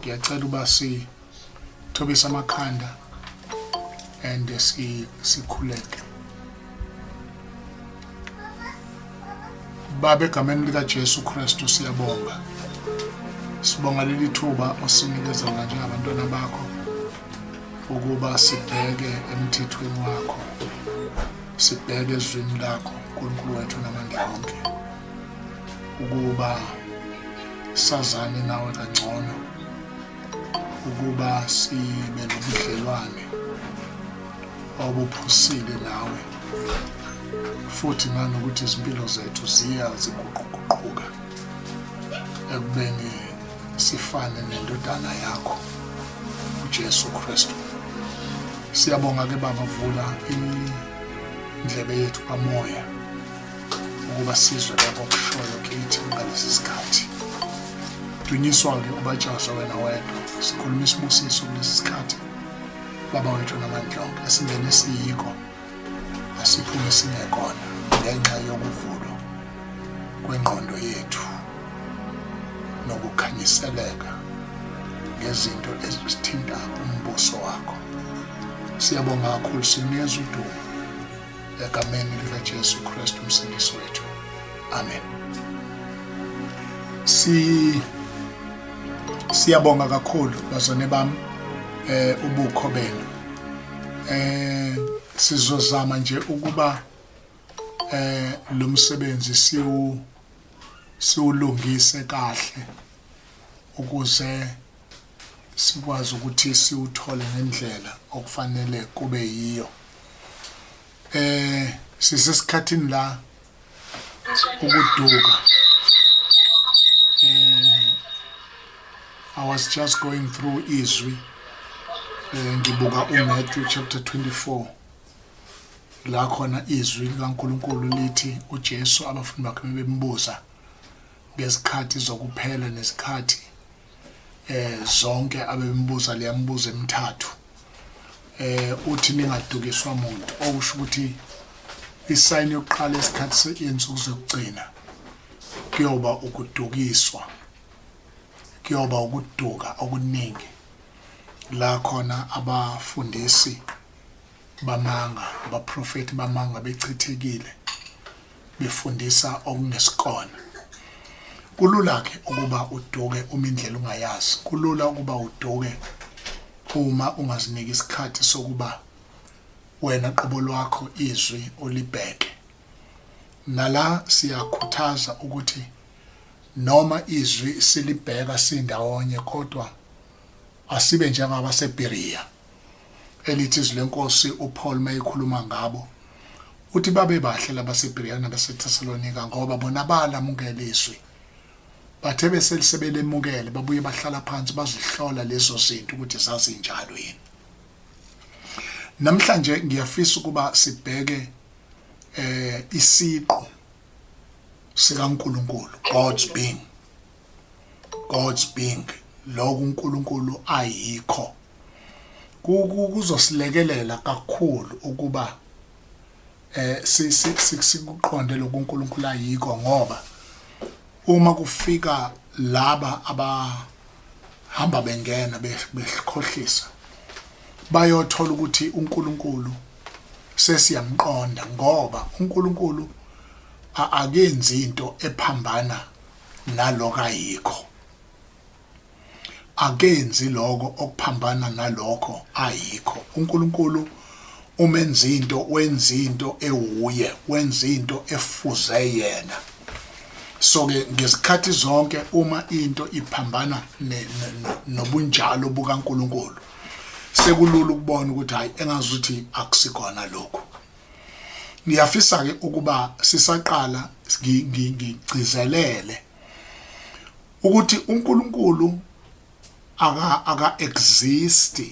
Ngiyacela uba sithobise amakhanda and sikhuleke. Baba, egameni likaJesu Kristu siyabonga. Sibonga leli thuba osinikeza lona njengabantwana bakho ukuba sibheke emthethweni wakho, sibheke ezwini lakho, uNkulunkulu wethu namandla onke, ukuba sazane nawe kangcono, ukuba sibe nobudlelwane obuphusile nawe, futhi nanokuthi izimpilo zethu ziya ziguquguquka ekubeni sifane nendodana yakho uJesu Kristu. Siyabonga ke Baba, vula indlebe yethu kamoya ukuba sizwe lokho okushoyo kithi ngalesi sikhathi. Dunyiswa-ke ubatshazwe wena wedwa. Sikhuluma isibusiso kulesi sikhathi Baba wethu namandla onke, esingene siyikho asiphume singekona ngenxa yokuvulwa kwengqondo yethu nokukhanyiseleka ngezinto ezithinta umbuso wakho. Siyabonga kakhulu, sinikeza udumo egameni likaJesu Kristu umsindisi wethu. Amen. Si siyabonga kakhulu bazwane bami ubukho benu. Sizozama nje ukuba lo msebenzi siwulungise kahle ukuze sikwazi ukuthi siwuthole ngendlela okufanele kube yiyo. Sisesikhathini la ukuduka. I was just going through izwi, ngibuka uMatthew chapter 24 la khona izwi likaNkulunkulu lithi uJesu abafundi bakhe bebembuza ngezikhathi zokuphela nezikhathi zonke abembuza liyambuza emithathu. Uthi ningadukiswa muntu, okusho ukuthi isayini yokuqala esikhathi yensuku zokugcina kuyoba ukudukiswa, kuyoba ukuduka okuningi la khona abafundisi bamanga, abaprofeti bamanga bechithekile befundisa okungesikona. Kulula ke ukuba uduke uma indlela ungayazi, kulula ukuba uduke uma ungaziniki isikhathi sokuba wena qobo lwakho izwi ulibheke. Nala siyakhuthaza ukuthi noma izwi silibheka sindawonye, kodwa asibe njengabaseBerea elithi izwi lenkosi uPaul mayekhuluma ngabo uthi babe bahle labaseBerea nabaseThessalonika ngoba bona balamukela izwi, bathe beselisebelemukele babuye bahlala phansi bazihlola lezo zinto ukuthi zazinjalo yini. Namhlanje ngiyafisa ukuba sibheke isiqu sikaNkulunkulu, God's being, God's being, lokho uNkulunkulu ayikho. Kuzosilekelela kakhulu ukuba sikuqonde lokhu uNkulunkulu ayikho, ngoba uma kufika laba abahamba bengena bekhohlisa bayothola ukuthi uNkulunkulu sesiyamqonda, ngoba uNkulunkulu akenzi into ephambana naloko ayikho, akenzi lokho okuphambana nalokho ayikho. uNkulunkulu umenza into, wenza into ewuye, wenza into efuze yena. So ke ngezikhathi zonke uma into iphambana nobunjalo bukaNkulunkulu, sekulula ukubona ukuthi hayi, engazuthi akusikona lokhu. Ngiyafisa ke ukuba sisaqala ngigcizelele ukuthi uNkulunkulu aka exist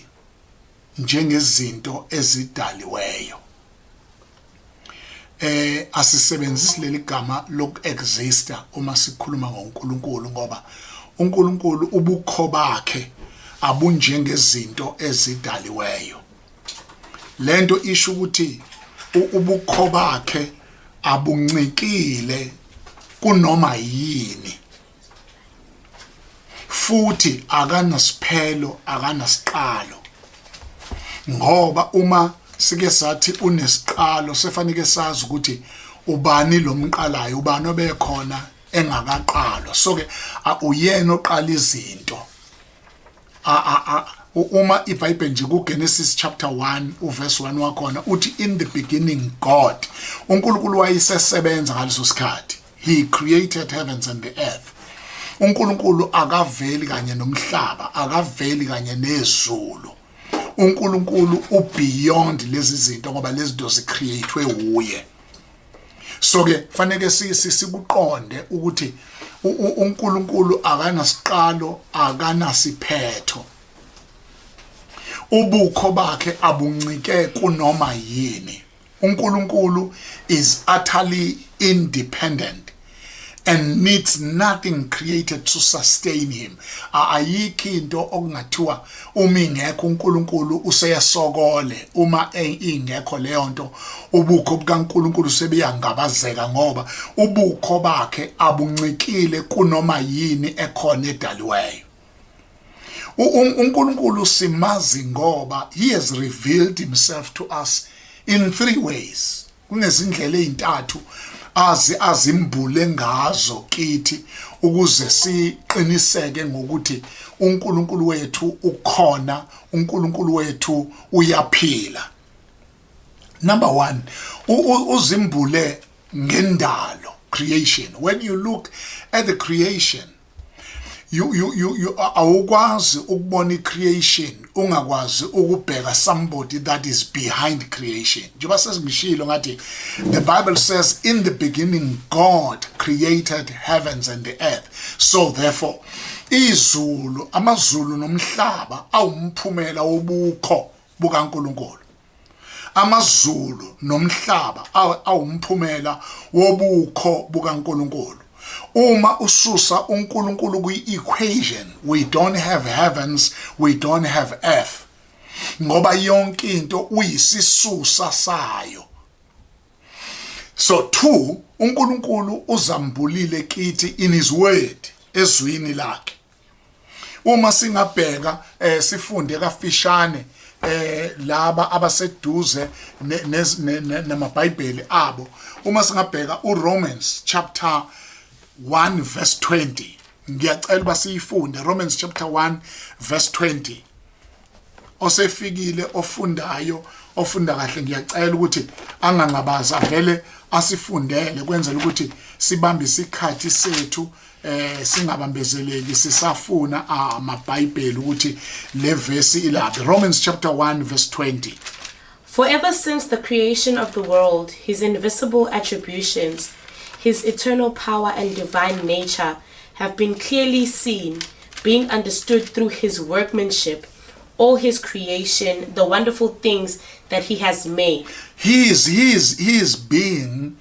njengezinto ezidaliweyo. Asisebenzisi leli gama lokuexista uma sikhuluma ngoNkulunkulu, ngoba uNkulunkulu ubukho bakhe abunjengezinto ezidaliweyo. Lento isho ukuthi ubukho bakhe abuncikile kunoma yini, Futhi akanasiphelo, akanasiqalo. Ngoba uma sike sathi unesiqalo sefanike sazi ukuthi ubani lo mqalayo, ubani obekhona engakaqalwa. So ke uyena oqala izinto. Uma iBhayibheli nje kuGenesis chapter 1 uverse 1 wakhona uthi in the beginning God, uNkulunkulu wayesesebenza ngaleso sikhathi. He created heavens and the earth. uNkulunkulu akaveli kanye nomhlaba, akaveli kanye nezulu. uNkulunkulu ubeyond lezi zinto ngoba lezi zinto zicreatewe uye. So ke fanele sikuqonde ukuthi uNkulunkulu akanasiqalo, akanasiphetho. Ubukho bakhe abuncike kunoma yini. uNkulunkulu is utterly independent and needs nothing created to sustain him. Ayikho into okungathiwa uma ingekho uNkulunkulu useyasokole, uma ingekho leyo nto ubukho bukaNkulunkulu sebuyangabazeka ngoba ubukho bakhe abuncikile kunoma yini ekhona edaliweyo. uNkulunkulu simazi ngoba he has revealed himself to us in three ways. Kunezindlela ezintathu azi azimbule ngazo kithi ukuze siqiniseke ngokuthi uNkulunkulu wethu ukhona, uNkulunkulu wethu uyaphila. Number 1, uzimbule ngendalo, creation. When you look at the creation, you awukwazi ukubona i-creation ungakwazi ukubheka somebody that is behind creation. Njengoba sesingishilo ngathi the Bible says in the beginning God created heavens and the earth. So therefore izulu, amazulu nomhlaba awumphumela wobukho bukaNkulunkulu. Amazulu nomhlaba awumphumela wobukho bukaNkulunkulu. Uma ususa uNkulunkulu kwi-equation, we don't have heavens, we don't have earth. Ngoba yonke into uyisisusa sayo. So two, uNkulunkulu uzambulile kithi in his word, ezwini lakhe. Uma singabheka sifunde kafishane laba abaseduze namaBhayibheli abo, uma singabheka uRomans chapter 1 verse 20, ngiyacela uba siyifunde Romans chapter 1 verse 20. Osefikile ofundayo, ofunda kahle, ngiyacela ukuthi angangabazi avele asifundele kwenzela ukuthi sibambe isikhathi sethu, singabambezeleki sisafuna amaBhayibheli ukuthi le verse ilaphi. Romans chapter 1 verse 20. For ever since the creation of the world, his invisible attributions, his eternal power and divine nature have been clearly seen, being understood through his workmanship, all his creation, the wonderful things that he has made. He is being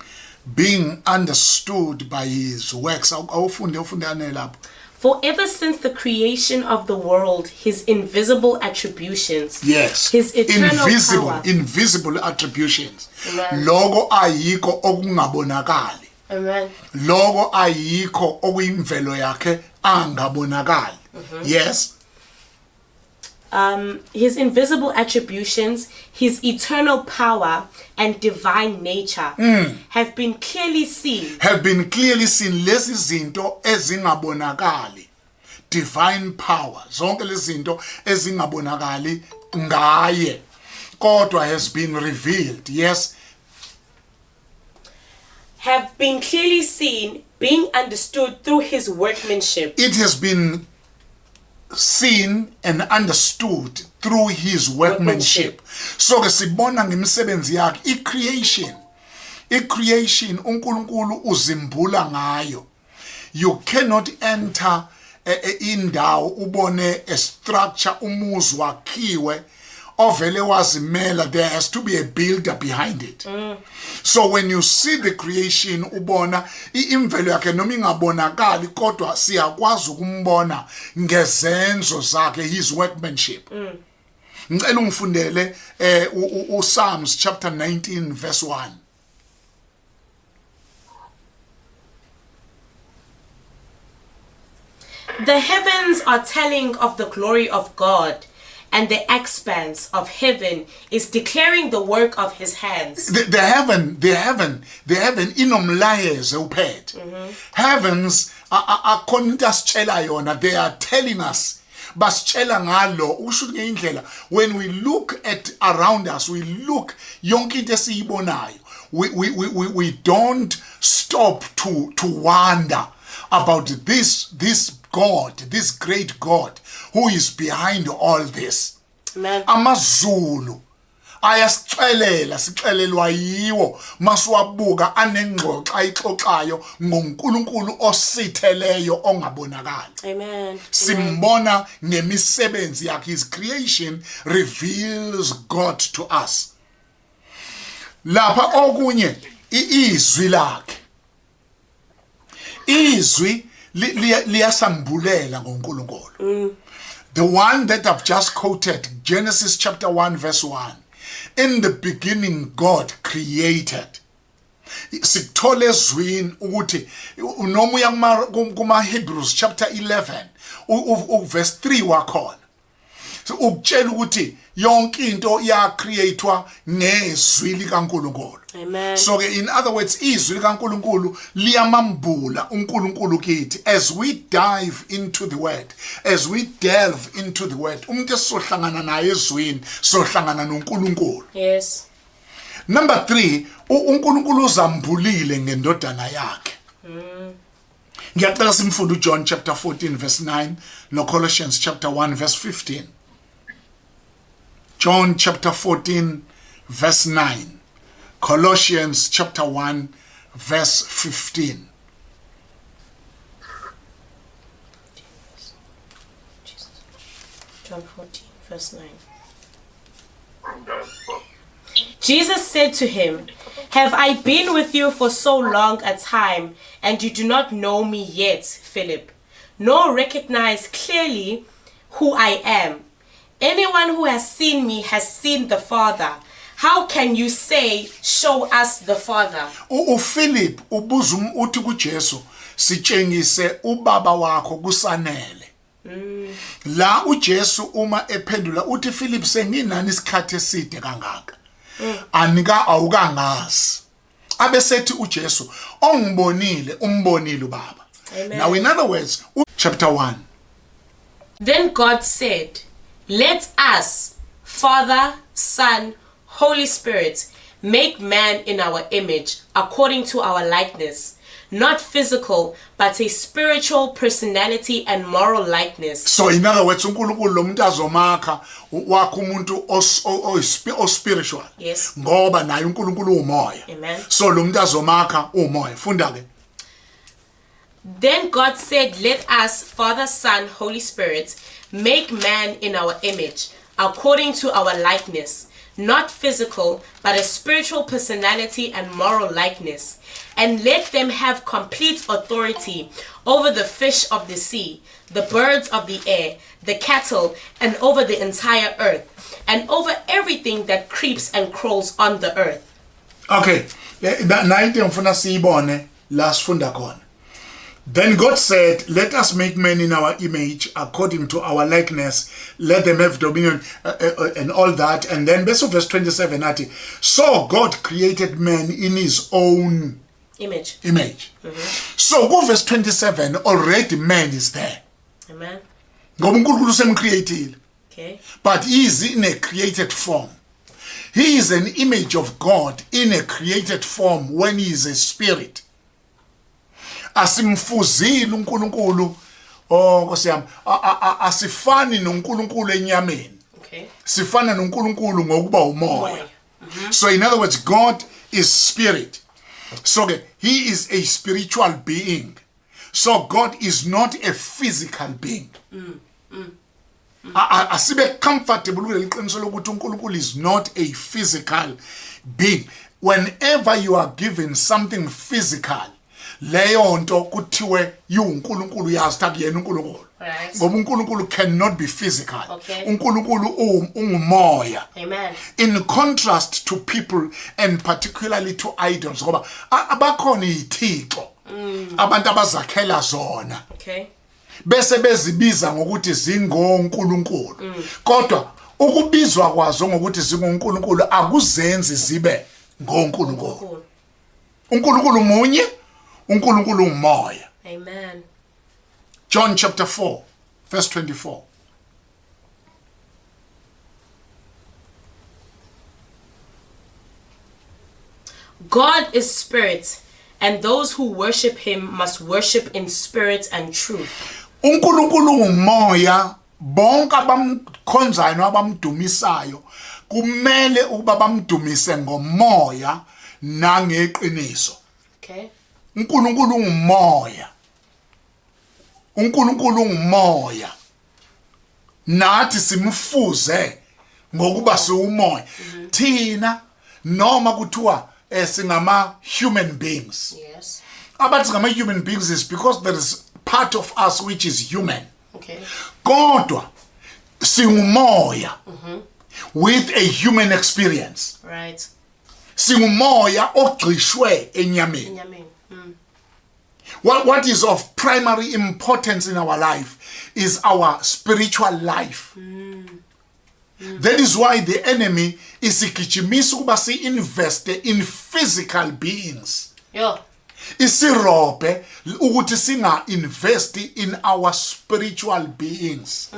understood by his works. Awufunde, ufunde ane lapho. For ever since the creation of the world, his invisible attributions, his eternal invisible, power, invisible attributions. Amen. Loko ayikho okungabonakali. Amen. Loko ayikho okuyimvelo yakhe angabonakali. Yes. His invisible attributions, his eternal power and divine nature have been clearly seen. Have been clearly seen. Lezi zinto ezingabonakali, divine power, zonke lezi zinto ezingabonakali ngaye kodwa has been revealed. Yes. Have been clearly seen, being understood through his workmanship. It has been seen and understood through his workmanship. So ke sibona ngemisebenzi yakhe, i-creation. I-creation uNkulunkulu uzimbula ngayo. You cannot enter indawo ubone a structure, umuzi wakhiwe ovele wazimela. There has to be a builder behind it. So when you see the creation, ubona imvelo yakhe noma ingabonakali, kodwa siyakwazi ukumbona ngezenzo zakhe, his workmanship. Ngicela ungifundele uPsalms chapter 19 verse 1. The heavens are telling of the glory of God, and the expanse of heaven is declaring the work of his hands. The heaven, the heaven, the heaven inomlayezo uphethe. Heavens akhona into asitshela yona. They are telling us, basitshela ngalo. Usho ukuthi ngendlela, when we look at around us, we look yonke into esiyibonayo, we don't stop to wonder about this God, this great God who is behind all this. Amen. Amazulu ayasixelela, sixelelwa yiwo masiwabuka, anengxoxo ayixoxayo ngoNkulunkulu ositheleyo ongabonakali. Amen. Simbona ngemisebenzi yakhe. His creation reveals God to us. Lapha okunye, izwi lakhe, izwi liyasambulela ngoNkulunkulu. The one that I've just quoted, Genesis chapter 1 verse 1, "In the beginning God created." Sikuthola ezwini ukuthi noma uya kuma Hebrews chapter 11 verse 3 wakhona, so ukutshela ukuthi yonke into ya-createwa ngezwi likaNkulunkulu. Amen. So ke, in other words, izwi likaNkulunkulu liyamambula uNkulunkulu kithi as we dive into the word, as we delve into the word. Umuntu esizohlangana naye ezwini, sohlangana noNkulunkulu. Number 3, uNkulunkulu uzambulile ngendodana yakhe. Ngiyacela simfunde uJohn chapter 14 verse 9 no Colossians chapter 1 verse 15. John chapter 14 verse 9, Colossians chapter 1 verse 15. Jesus. John 14, verse 9. Jesus said to him, "Have I been with you for so long a time, and you do not know me yet, Philip, nor recognize clearly who I am? Anyone who has seen me has seen the Father. How can you say, 'Show us the Father'?" UPhilip ubuza, uthi kuJesu, "Sitshengise ubaba wakho kusanele." La uJesu uma ephendula uthi, "Philip, senginani isikhathi eside kangaka, anika awukangazi?" Abesethi uJesu, "Ongibonile umbonile ubaba." Amen. Now, in other words, chapter 1. Then God said, "Let us, Father, Son, Holy Spirit, make man in our image, according to our likeness, not physical, but a spiritual personality and moral likeness." So in other words, uNkulunkulu lo muntu azomakha wakhe umuntu o-spiritual. Ngoba naye uNkulunkulu umoya. Amen. So lo muntu azomakha umoya. Funda ke. Then God said, "Let us, Father, Son, Holy Spirit, make man in our image, according to our likeness, not physical, but a spiritual personality and moral likeness. And let them have complete authority over the fish of the sea, the birds of the air, the cattle, and over the entire earth, and over everything that creeps and crawls on the earth." Okay, na into engifuna siyibone la sifunda khona. Then God said, "Let us make man in our image, according to our likeness. Let them have dominion," and all that. And then bese verse 27 athi, "So God created man in his own image. Image." So ku verse 27 already man is there. Amen. Ngoba uNkulunkulu usemcreateile. But he is in a created form. He is an image of God in a created form when he is a spirit. Asimfuzile uNkulunkulu, oh Nkosi yami, asifani noNkulunkulu enyameni. Sifana noNkulunkulu ngokuba umoya. Umoya. So in other words, God is spirit. So ke he is a spiritual being. So God is not a physical being. Asibe comfortable kuleli qiniso lokuthi uNkulunkulu is not a physical being. Whenever you are given something physical, leyo nto kuthiwe iwuNkulunkulu, yazi ukuthi akuyena uNkulunkulu. Ngoba uNkulunkulu cannot be physical. uNkulunkulu ungumoya. Amen. In contrast to people and particularly to idols, ngoba abakhona izithixo abantu abazakhela zona. Bese bezibiza ngokuthi zingonkulunkulu. Kodwa ukubizwa kwazo ngokuthi zingonkulunkulu akuzenzi zibe ngonkulunkulu. uNkulunkulu munye, uNkulunkulu ungumoya. Amen. John chapter 4 verse 24. God is spirit, and those who worship him must worship in spirit and truth. uNkulunkulu ungumoya bonke abamkhonzayo nabamdumisayo kumele ukuba bamdumise ngomoya nangeqiniso. Okay. uNkulunkulu ungumoya. uNkulunkulu ungumoya. Nathi simfuze ngokuba siwumoya. Thina noma kuthiwa singama human beings. Yes. Abathi singama human beings is because there is part of us which is human. Okay. Kodwa singumoya with a human experience. Right. Singumoya ogxishwe enyameni. Enyameni. What is of primary importance in our life is our spiritual life. That is why the enemy isigijimisa ukuba si-investe in physical beings. Yo. Isirobhe ukuthi singa-invest in our spiritual beings.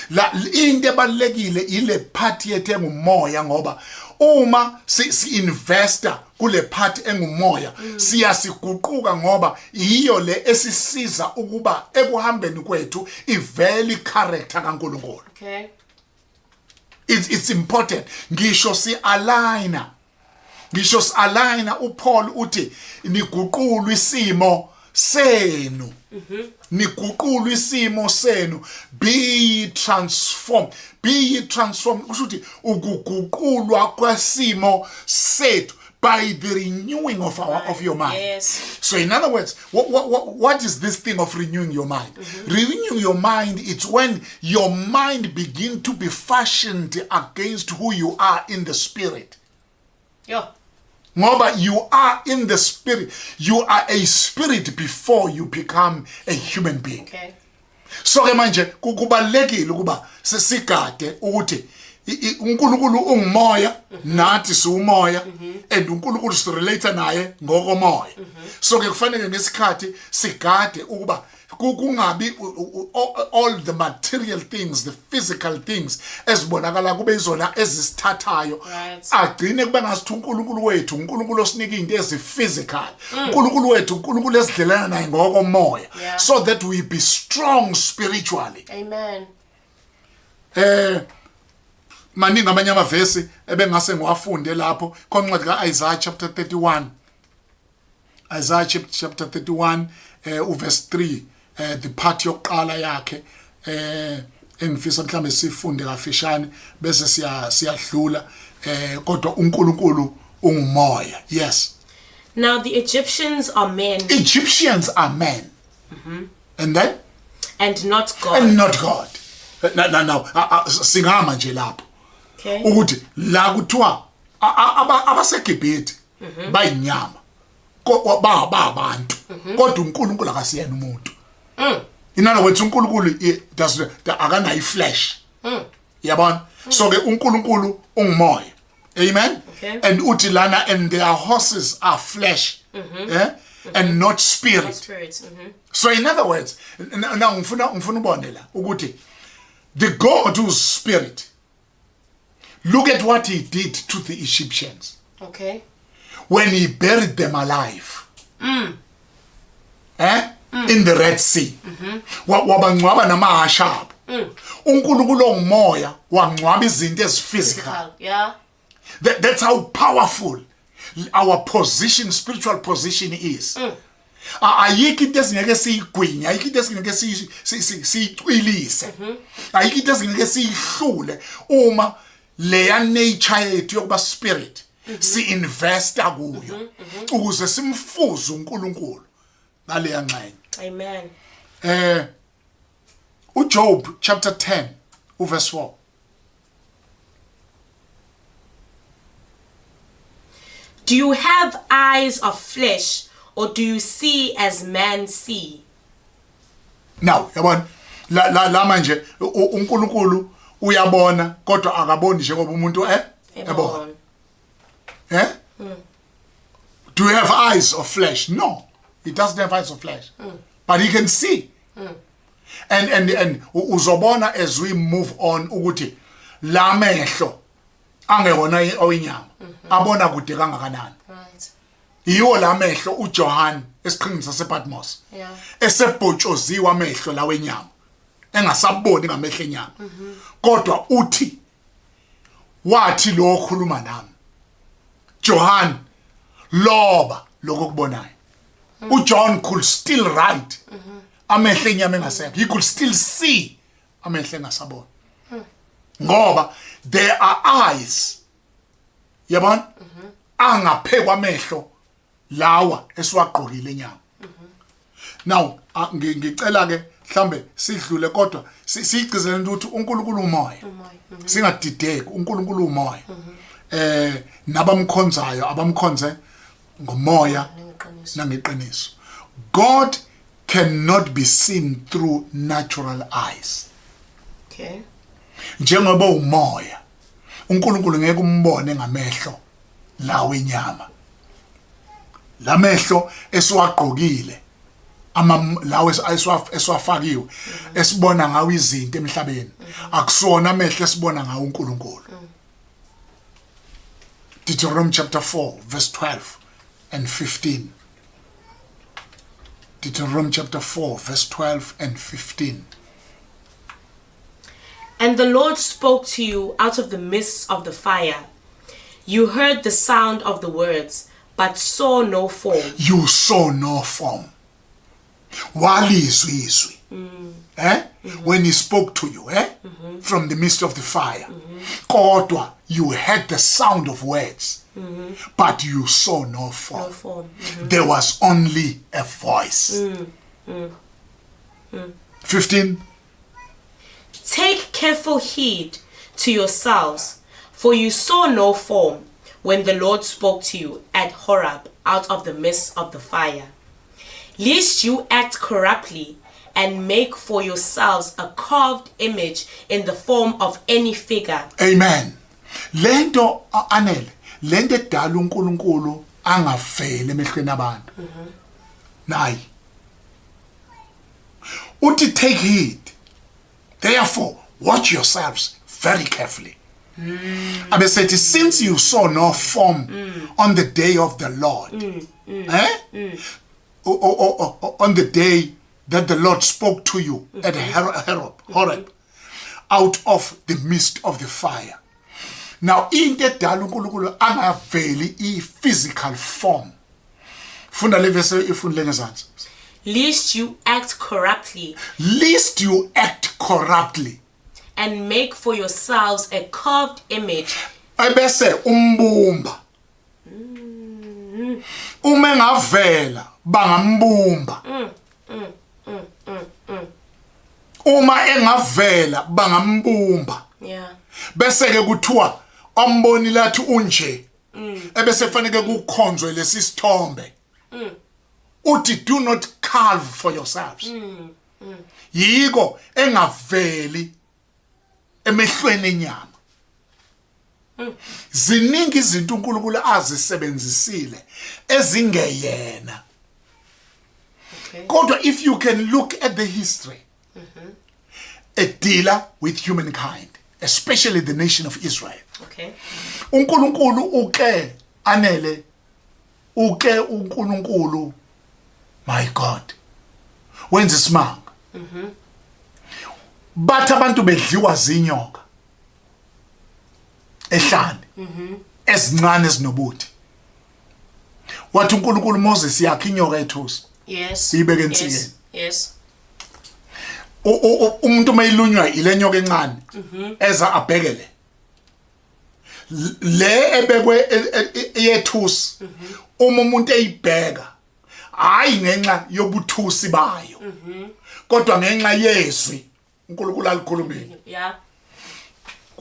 La into ebalulekile ile part yethu engumoya, ngoba uma si-investa kule part engumoya siyasiguquka, ngoba yiyo le esisiza ukuba ekuhambeni kwethu ivele i-character kaNkulunkulu. Okay. It's important. Ngisho si-aligna, ngisho si-aligna uPaul uthi niguqulwe isimo senu. Niguqulwe isimo senu, be ye transformed, be ye transformed. Kusho ukuthi ukuguqulwa kwesimo sethu by the renewing of our of your mind. Yes. So in other words, what is this thing of renewing your mind? Renewing your mind, it's when your mind begin to be fashioned against who you are in the spirit. Yo. Ngoba you are in the spirit. You are a spirit before you become a human being. Okay. So ke manje kubalulekile ukuba sigade ukuthi uNkulunkulu ungumoya, nathi siwumoya, and uNkulunkulu sirelate naye ngokomoya. So ke kufanele ngesikhathi sigade ukuba kungabi all the material things, the physical things ezibonakala kube izona ezisithathayo. Agcine kube ngasithi uNkulunkulu wethu uNkulunkulu osinika izinto eziphysical, uNkulunkulu wethu uNkulunkulu esidlelana naye ngokomoya, so that we be strong spiritually. Amen. Maningi amanye amavesi ebengase ngiwafunde lapho khona incwadi kaIsaiah chapter 31. Isaiah chapter 31 uverse 3, the part yokuqala yakhe engifisa mhlambe sifunde kafishane bese siyadlula, kodwa uNkulunkulu ungumoya. Yes. Now the Egyptians are men. Egyptians are men. And then? And not God. And not God. Now, singama nje lapho. Okay. Ukuthi la kuthiwa abaseGibhithe bayinyama. Ba abantu. Kodwa uNkulunkulu akasiyena umuntu. In other words, uNkulunkulu does akanayo iflesh. Yabona? So ke uNkulunkulu ungumoya. Amen. Okay. And uthi lana, and their horses are flesh. And not spirit. Not spirit. So in other words, now ngifuna ubone la ukuthi the God who's spirit, look at what he did to the Egyptians. Okay. When he buried them alive. In the Red Sea. Wabangcwaba namahasha abo. uNkulunkulu ongumoya wangcwaba izinto eziphysical. Physical, yeah. That's how powerful our position, spiritual position is. Ayikho into esingeke siyigwinye, ayikho into esingeke siyicwilise, ayikho into esingeke siyihlule uma leya nature yethu yokuba spirit si-investa kuyo ukuze simfuze uNkulunkulu ngaleya ngxenye. Amen. uJob chapter 10 uverse 4. Do you have eyes of flesh, or do you see as man see? Now yabona la la, la manje uNkulunkulu uyabona kodwa akaboni njengoba umuntu eh ebona. Eh? Do you have eyes of flesh? No. He doesn't have eyes of flesh. But he can see. And uzobona as we move on ukuthi la mehlo angewona oyinyama abona kude kangakanani. Right. Yiwo la mehlo uJohn esiqhingini sasePatmos. Esebhotshoziwe amehlo lawo enyama. Engasaboni ngamehlo enyama. Kodwa uthi wathi lo okhuluma nami Johan loba lokho okubonayo. uJohn could still write. Amehlo enyama engasekho. He could still see amehlo engasabona. Ngoba there are eyes. Yabona? Angaphekwa amehlo lawa esiwagqokile enyama. Now ngicela ke mhlambe sidlule kodwa siyigcizelele ukuthi uNkulunkulu umoya. Singadideki, uNkulunkulu umoya. Nabamkhonzayo abamkhonze ngomoya nangeqiniso. God cannot be seen through natural eyes. Okay. Njengoba umoya, uNkulunkulu ngeke umbone ngamehlo lawo enyama. Lamehlo esiwagqokile ama lawo esiwafakiwe esibona ngawo izinto emhlabeni akusona amehlo esibona ngawo uNkulunkulu. Deuteronomy chapter 4 verse 12 and 15. Deuteronomy chapter 4 verse 12 and 15. And the Lord spoke to you out of the midst of the fire. You heard the sound of the words, but saw no form. You saw no form. Walizwi izwi. Eh? When he spoke to you, eh? From the midst of the fire. Kodwa you heard the sound of words, but you saw no form. No form. There was only a voice. 15. Take careful heed to yourselves, for you saw no form when the Lord spoke to you at Horeb out of the midst of the fire. Lest you act corruptly and make for yourselves a carved image in the form of any figure. Amen. Lento anele, lento edala uNkulunkulu angaveli emehlweni abantu. Nayi. Uthi take heed. Therefore, watch yourselves very carefully. Abesethi since you saw no form on the day of the Lord. Eh? On the day that the Lord spoke to you at Horeb, out of the midst of the fire. Now, into edala uNkulunkulu angaveli i-physical form. Funda le verse ifundile ngezansi. Lest you act corruptly. Lest you act corruptly. And make for yourselves a carved image. Ebese umbumba. Uma engavela bangambumba. Uma engavela bangambumba. Bese ke kuthiwa omboni lathi unje. Ebese fanele kukhonzwe lesi sithombe. Uthi do not carve for yourselves. Yiko engaveli emehlweni enyama. Ziningi izinto uNkulunkulu azisebenzisile ezingeyena. Kodwa if you can look at the history, a dealer with humankind, especially the nation of Israel. uNkulunkulu uke anele uke uNkulunkulu, my God, wenza isimanga. Bathi abantu bedliwa zinyoka ehlane ezincane ezinobuthi. Wathi uNkulunkulu Moses yakhe inyoka ethusi. Uyibeke ensikeni. Umuntu mayilunywa ile nyoka encane eza abhekele le ebekwe eyethusi. Uma umuntu eyibheka hayi ngenxa yobuthusi bayo kodwa ngenxa yezwi uNkulunkulu alikhulumile.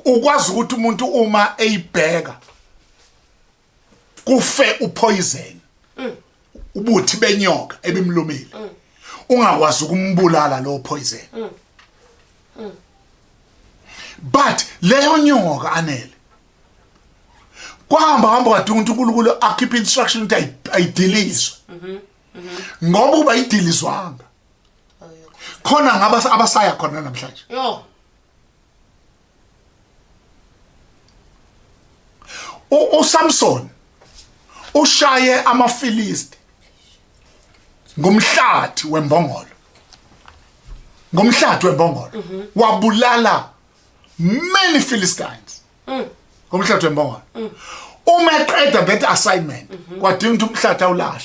Ukwazi ukuthi umuntu uma eyibheka kufe upoison ubuthi benyoka ebimlumile. Ungakwazi ukumbulala lo poison. But leyo nyoka anele kwahamba hamba kwadinga ukuthi uNkulunkulu akhiphe instruction ukuthi ayidilizwe. Ngoba uba idilizwanga. Khona ngaba abasaya khona namhlanje. Yo. uSamson ushaye amaFilisti ngomhlathi wembongolo ngomhlathi wembongolo wabulala many Philistines ngomhlathi wembongolo uma eqeda that assignment kwadinga ukuthi umhlathi awulahle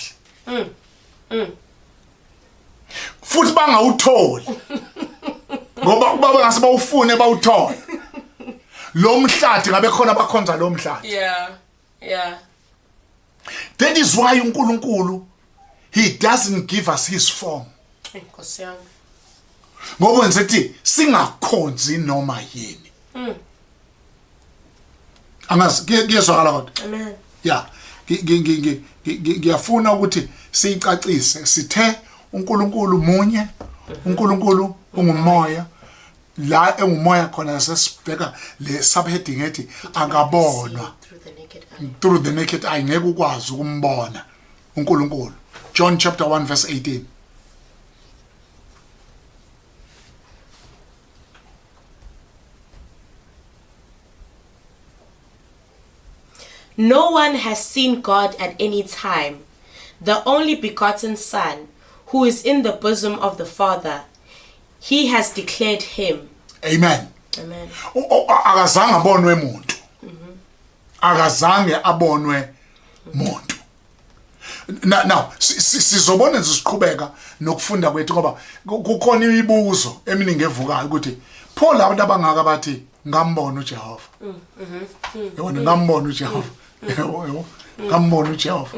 futhi bangawutholi ngoba ubaba ngase bawufune bawuthole lo mhlathi ngabe khona bakhonza lo mhlathi. Yeah. That is why uNkulunkulu, he doesn't give us his form. Nkosi yami. Ngoba wenza ukuthi singakhonzi noma yini. Angazi kuyezwakala kodwa. Amen. Yeah, ngiyafuna ukuthi siyicacise. Sithe uNkulunkulu munye, uNkulunkulu ungumoya. La engumoya khona sesibheka le subheading ethi akabonwa through the naked eye. Through the naked eye ngeke ukwazi ukumbona uNkulunkulu. John chapter 1 verse 18. No one has seen God at any time. The only begotten Son, who is in the bosom of the Father, he has declared him. Amen. Amen. Akazange abonwe umuntu. Akazange abonwe muntu. Now sizobona nje siqhubeka nokufunda kwethu, ngoba kukhona imibuzo eminingi evukayo ukuthi pho labo abangaka bathi ngambona uJehova. Yabona, ngambona uJehova. Yabo, ngambona uJehova.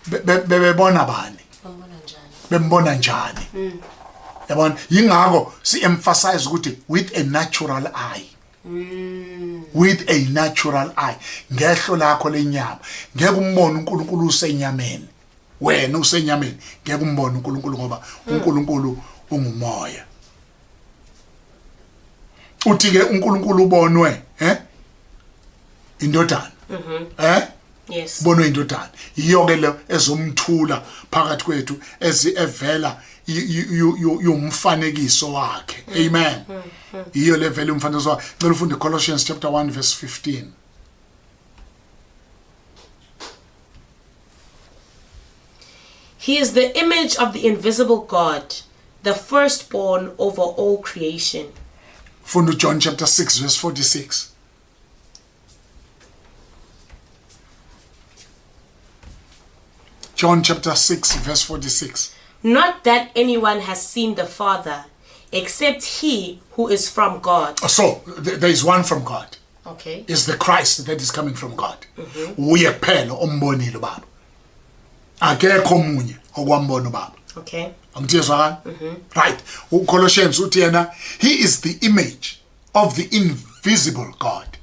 Bebebona bani? Bambona njani? Bembona njani? Yabona, yingakho si emphasize ukuthi with a natural eye. With a natural eye, ngehlo lakho lenyama ngeke umbone uNkulunkulu usenyameni. Wena usenyameni ngeke umbone uNkulunkulu, ngoba uNkulunkulu ungumoya. Uthi ke uNkulunkulu ubonwe indodana. Yes. Bonwe indodana, yiyo ke le ezomthula phakathi kwethu ezi evela yumfanekiso wakhe. Amen. Yiyo le vele umfanekiso wakhe. Ngicela ufunde Colossians chapter 1 verse 15. He is the image of the invisible God, the firstborn over all creation. Funda John chapter 6 verse 46. John chapter 6 verse 46. Not that anyone has seen the Father, except he who is from God. So there is one from God. Is the Christ that is coming from God. Uye kuphela ombonile ubaba. Akekho omunye okwambona ubaba. Angithi yezwakala? Right. UColossians uthi yena he is the image of the invisible God.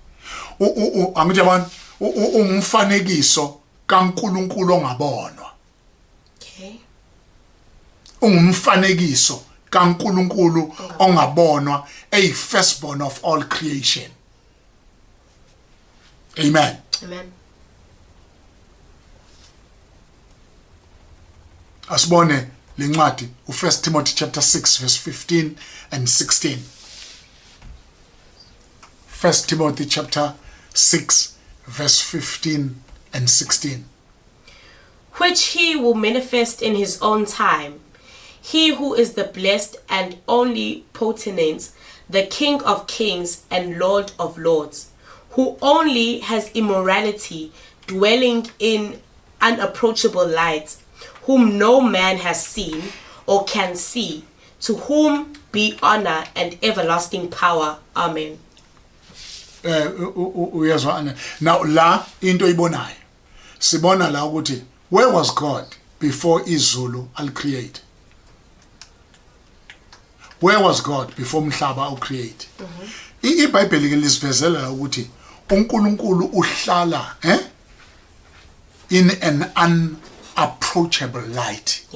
Angithi yabona, ungumfanekiso kaNkulunkulu ongabonwa. Ungumfanekiso kaNkulunkulu ongabonwa, a firstborn of all creation. Amen. Amen. Asibone lencwadi uFirst Timothy chapter 6 verse 15 and 16. First Timothy chapter 6 verse 15 and 16. Which he will manifest in his own time. He who is the blessed and only potentate, the King of kings and Lord of lords, who only has immortality, dwelling in unapproachable light, whom no man has seen or can see, to whom be honor and everlasting power. Amen. Uyezwa ana now la into oyibonayo, sibona la ukuthi where was God before izulu al create? Where was God before umhlaba u create? IBhayibheli ke lisivezela ukuthi uNkulunkulu uhlala in an unapproachable light.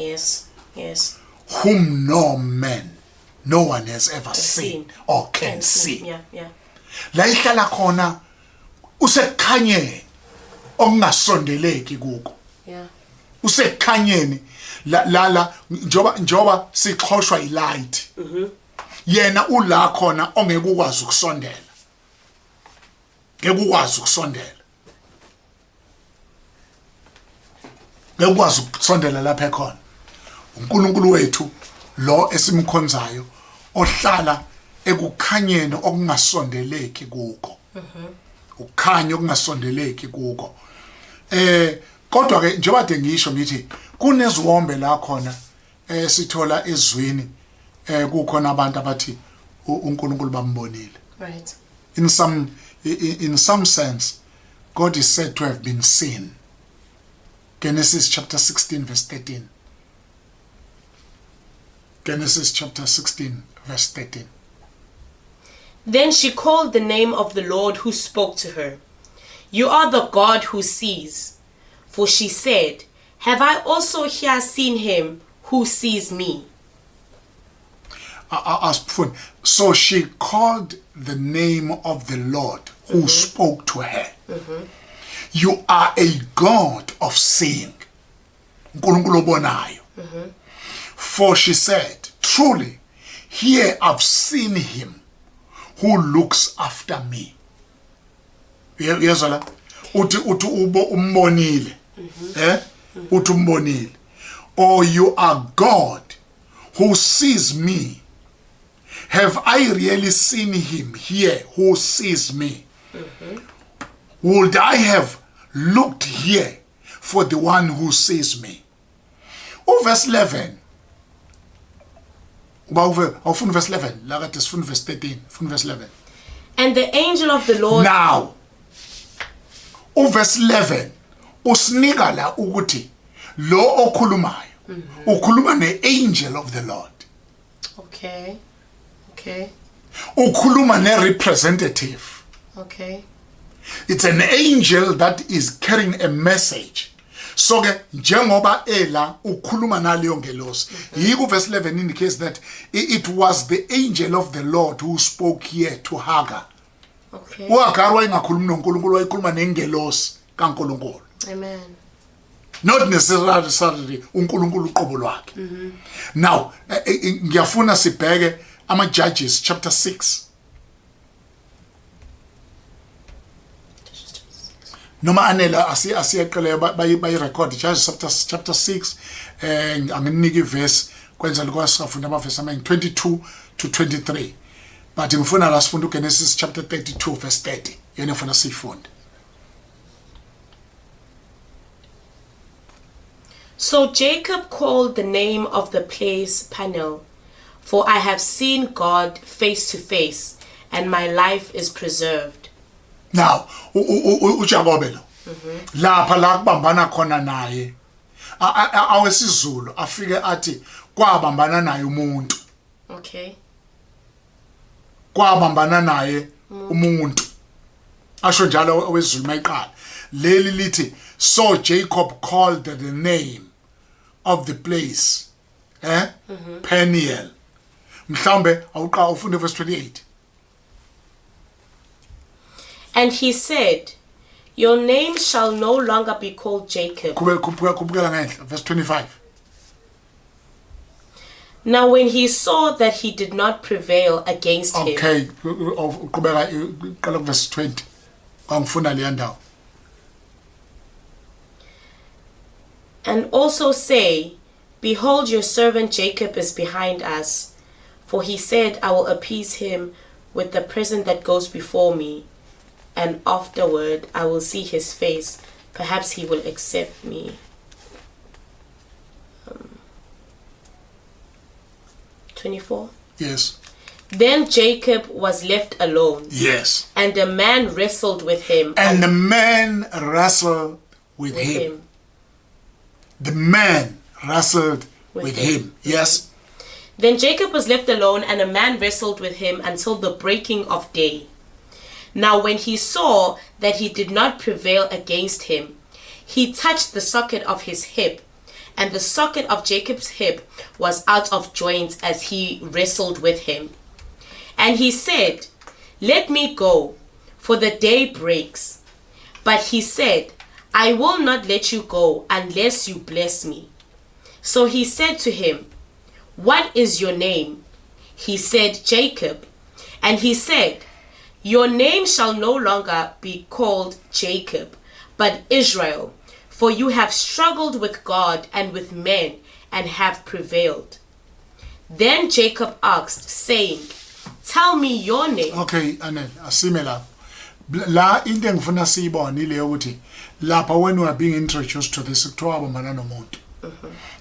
Yes. Whom no man, no one has ever seen or can see. Yeah. La ihlala khona usekukhanyeni okungasondeleki kuko. Usekukhanyeni la la la njoba sixhoshwa ilight. Yena ula khona ongeke ukwazi ukusondela. Ngeke ukwazi ukusondela. Ngeke ukwazi ukusondela lapha ekhona. uNkulunkulu wethu lo esimkhonzayo ohlala ekukhanyeni okungasondeleki kuko. Ukukhanya okungasondeleki kuko. Kodwa ke njengoba de ngisho ngithi kuneziwombe la khona sithola ezwini kukhona abantu abathi uNkulunkulu bambonile. Right. In some sense God is said to have been seen. Genesis chapter 16 verse 13. Genesis chapter 16 verse 13. Then she called the name of the Lord who spoke to her. You are the God who sees. For she said, Have I also here seen him who sees me? So she called the name of the Lord who spoke to her. You are a God of seeing. uNkulunkulu obonayo. For she said, Truly, here I've seen him who looks after me. Uyezwa la? Uthi ubo umbonile. Uthi umbonile. Or you are God who sees me. Have I really seen him here who sees me? Would I have looked here for the one who sees me? Verse 11. Uba uve awufuna verse 11 la kade sifuna verse 13, funa verse 11. And the angel of the Lord. Now, uverse 11 usinika la ukuthi lo okhulumayo ukhuluma ne-angel of the Lord. Okay. Okay. Ukhuluma ne-representative. Okay. It's an angel that is carrying a message. So ke njengoba ela ukhuluma naleyo ngelosi. Yiko verse 11 indicates that it was the angel of the Lord who spoke here to Hagar. Okay. uHagar wayengakhulumi noNkulunkulu, wayekhuluma nengelosi kaNkulunkulu. Amen. Not necessarily uNkulunkulu uqobo lwakhe. Now ngiyafuna sibheke ama Judges chapter 6. Noma anela asiyeqele bayi record Judges chapter 6 anginike iverse kwenzela ukuthi sifunda amavesi amaningi 22 to 23. But ngifuna la sifunda uGenesis chapter 32 verse 30. Yena ngifuna siyifunde. So Jacob called the name of the place Peniel, for I have seen God face to face, and my life is preserved. Now, uJakobe lo lapha la kubambana khona naye awesizulu afike athi kwabambana naye umuntu. Okay. Kwabambana naye umuntu. Asho njalo owezulu mayiqala. Leli lithi so Jacob called the name of the place Peniel. Mhlawumbe awuqa ufunde verse 28. And he said, Your name shall no longer be called Jacob. Kubukela ngenhla verse 25. Now when he saw that he did not prevail against him. Okay, uqhubeka uqala verse 20. Ngifuna leya ndawo. And also say, Behold, your servant Jacob is behind us. For he said, I will appease him with the present that goes before me, and afterward I will see his face. Perhaps he will accept me. 24? Yes. Then Jacob was left alone. Yes. And a man wrestled with him. And the man wrestled with him. The man wrestled with him. Yes. Then Jacob was left alone, and a man wrestled with him until the breaking of day. Now when he saw that he did not prevail against him, he touched the socket of his hip, And the socket of Jacob's hip was out of joint as he wrestled with him. And he said, Let me go, for the day breaks. But he said, I will not let you go unless you bless me. So he said to him, What is your name? He said, Jacob. And he said, Your name shall no longer be called Jacob, but Israel, for you have struggled with God and with men and have prevailed. Then Jacob asked, saying, Tell me your name. Okay, Anel, asime lapho. La into engifuna siyibone ile yokuthi lapha when we are being introduced to this kuthiwa wabambana nomuntu.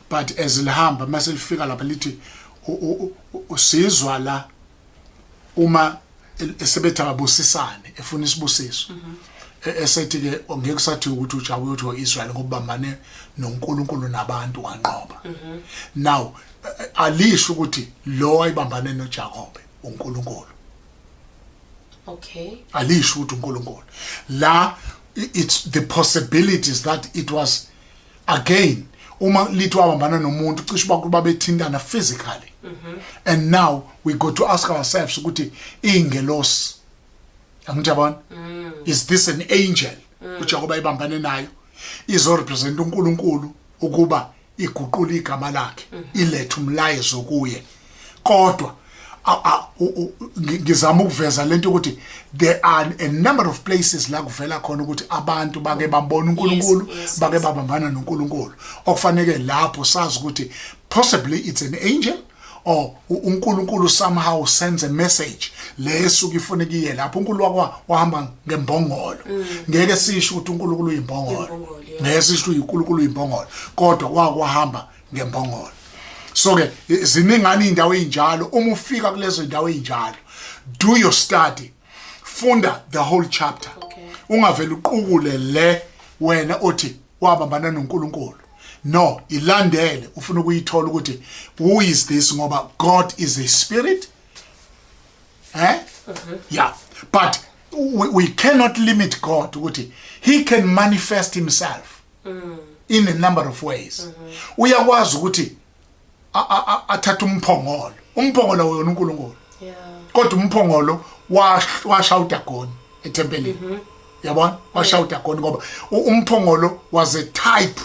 But as lihamba mase lifika lapha lithi usizwa la uma esebethi abusisane efuna isibusiso. Esethi ke ngeke kusathi ukuthi uJabu uthi uIsrael ngoba bambane noNkulunkulu nabantu wanqoba. Now alisho ukuthi lo wayibambane noJakobe uNkulunkulu. Okay. Alisho ukuthi uNkulunkulu. La it's the possibilities that it was again uma lithi wabambana nomuntu cishe bakuba bethintana physically. And now we go to ask ourselves ukuthi ingelosi angithi yabona, is this an angel uJakobe ayibambane nayo izo represent uNkulunkulu ukuba iguqula igama lakhe ilethe umlayezo kuye? Kodwa ngizama ukuveza lento ukuthi there are a number of places la kuvela khona ukuthi abantu bake babona uNkulunkulu, bake babambana noNkulunkulu, okufanele lapho sazi ukuthi possibly it's an angel or uNkulunkulu somehow sends a message le esuke ifuneka iye lapho. uNkulunkulu wakwa wahamba ngembongolo, ngeke sisho ukuthi uNkulunkulu uyimbongolo. Imbongolo, yeah. Ngeke sisho ukuthi uNkulunkulu uyimbongolo, kodwa wakwahamba ngembongolo. So ke ziningana indawo ezinjalo. Uma ufika kulezo indawo ezinjalo, do your study, funda the whole chapter. Ungavela uqukule le wena othi wabambana noNkulunkulu. No, ilandele, ufuna ukuyithola ukuthi who is this, ngoba God is a spirit, eh? Yeah, but we cannot limit God ukuthi he can manifest himself in a number of ways. Uyakwazi ukuthi athathe umphongolo, umphongolo wona uNkulunkulu, kodwa umphongolo washa uDagoni ethempelini, yabona? Washa uDagoni ngoba umphongolo was a type,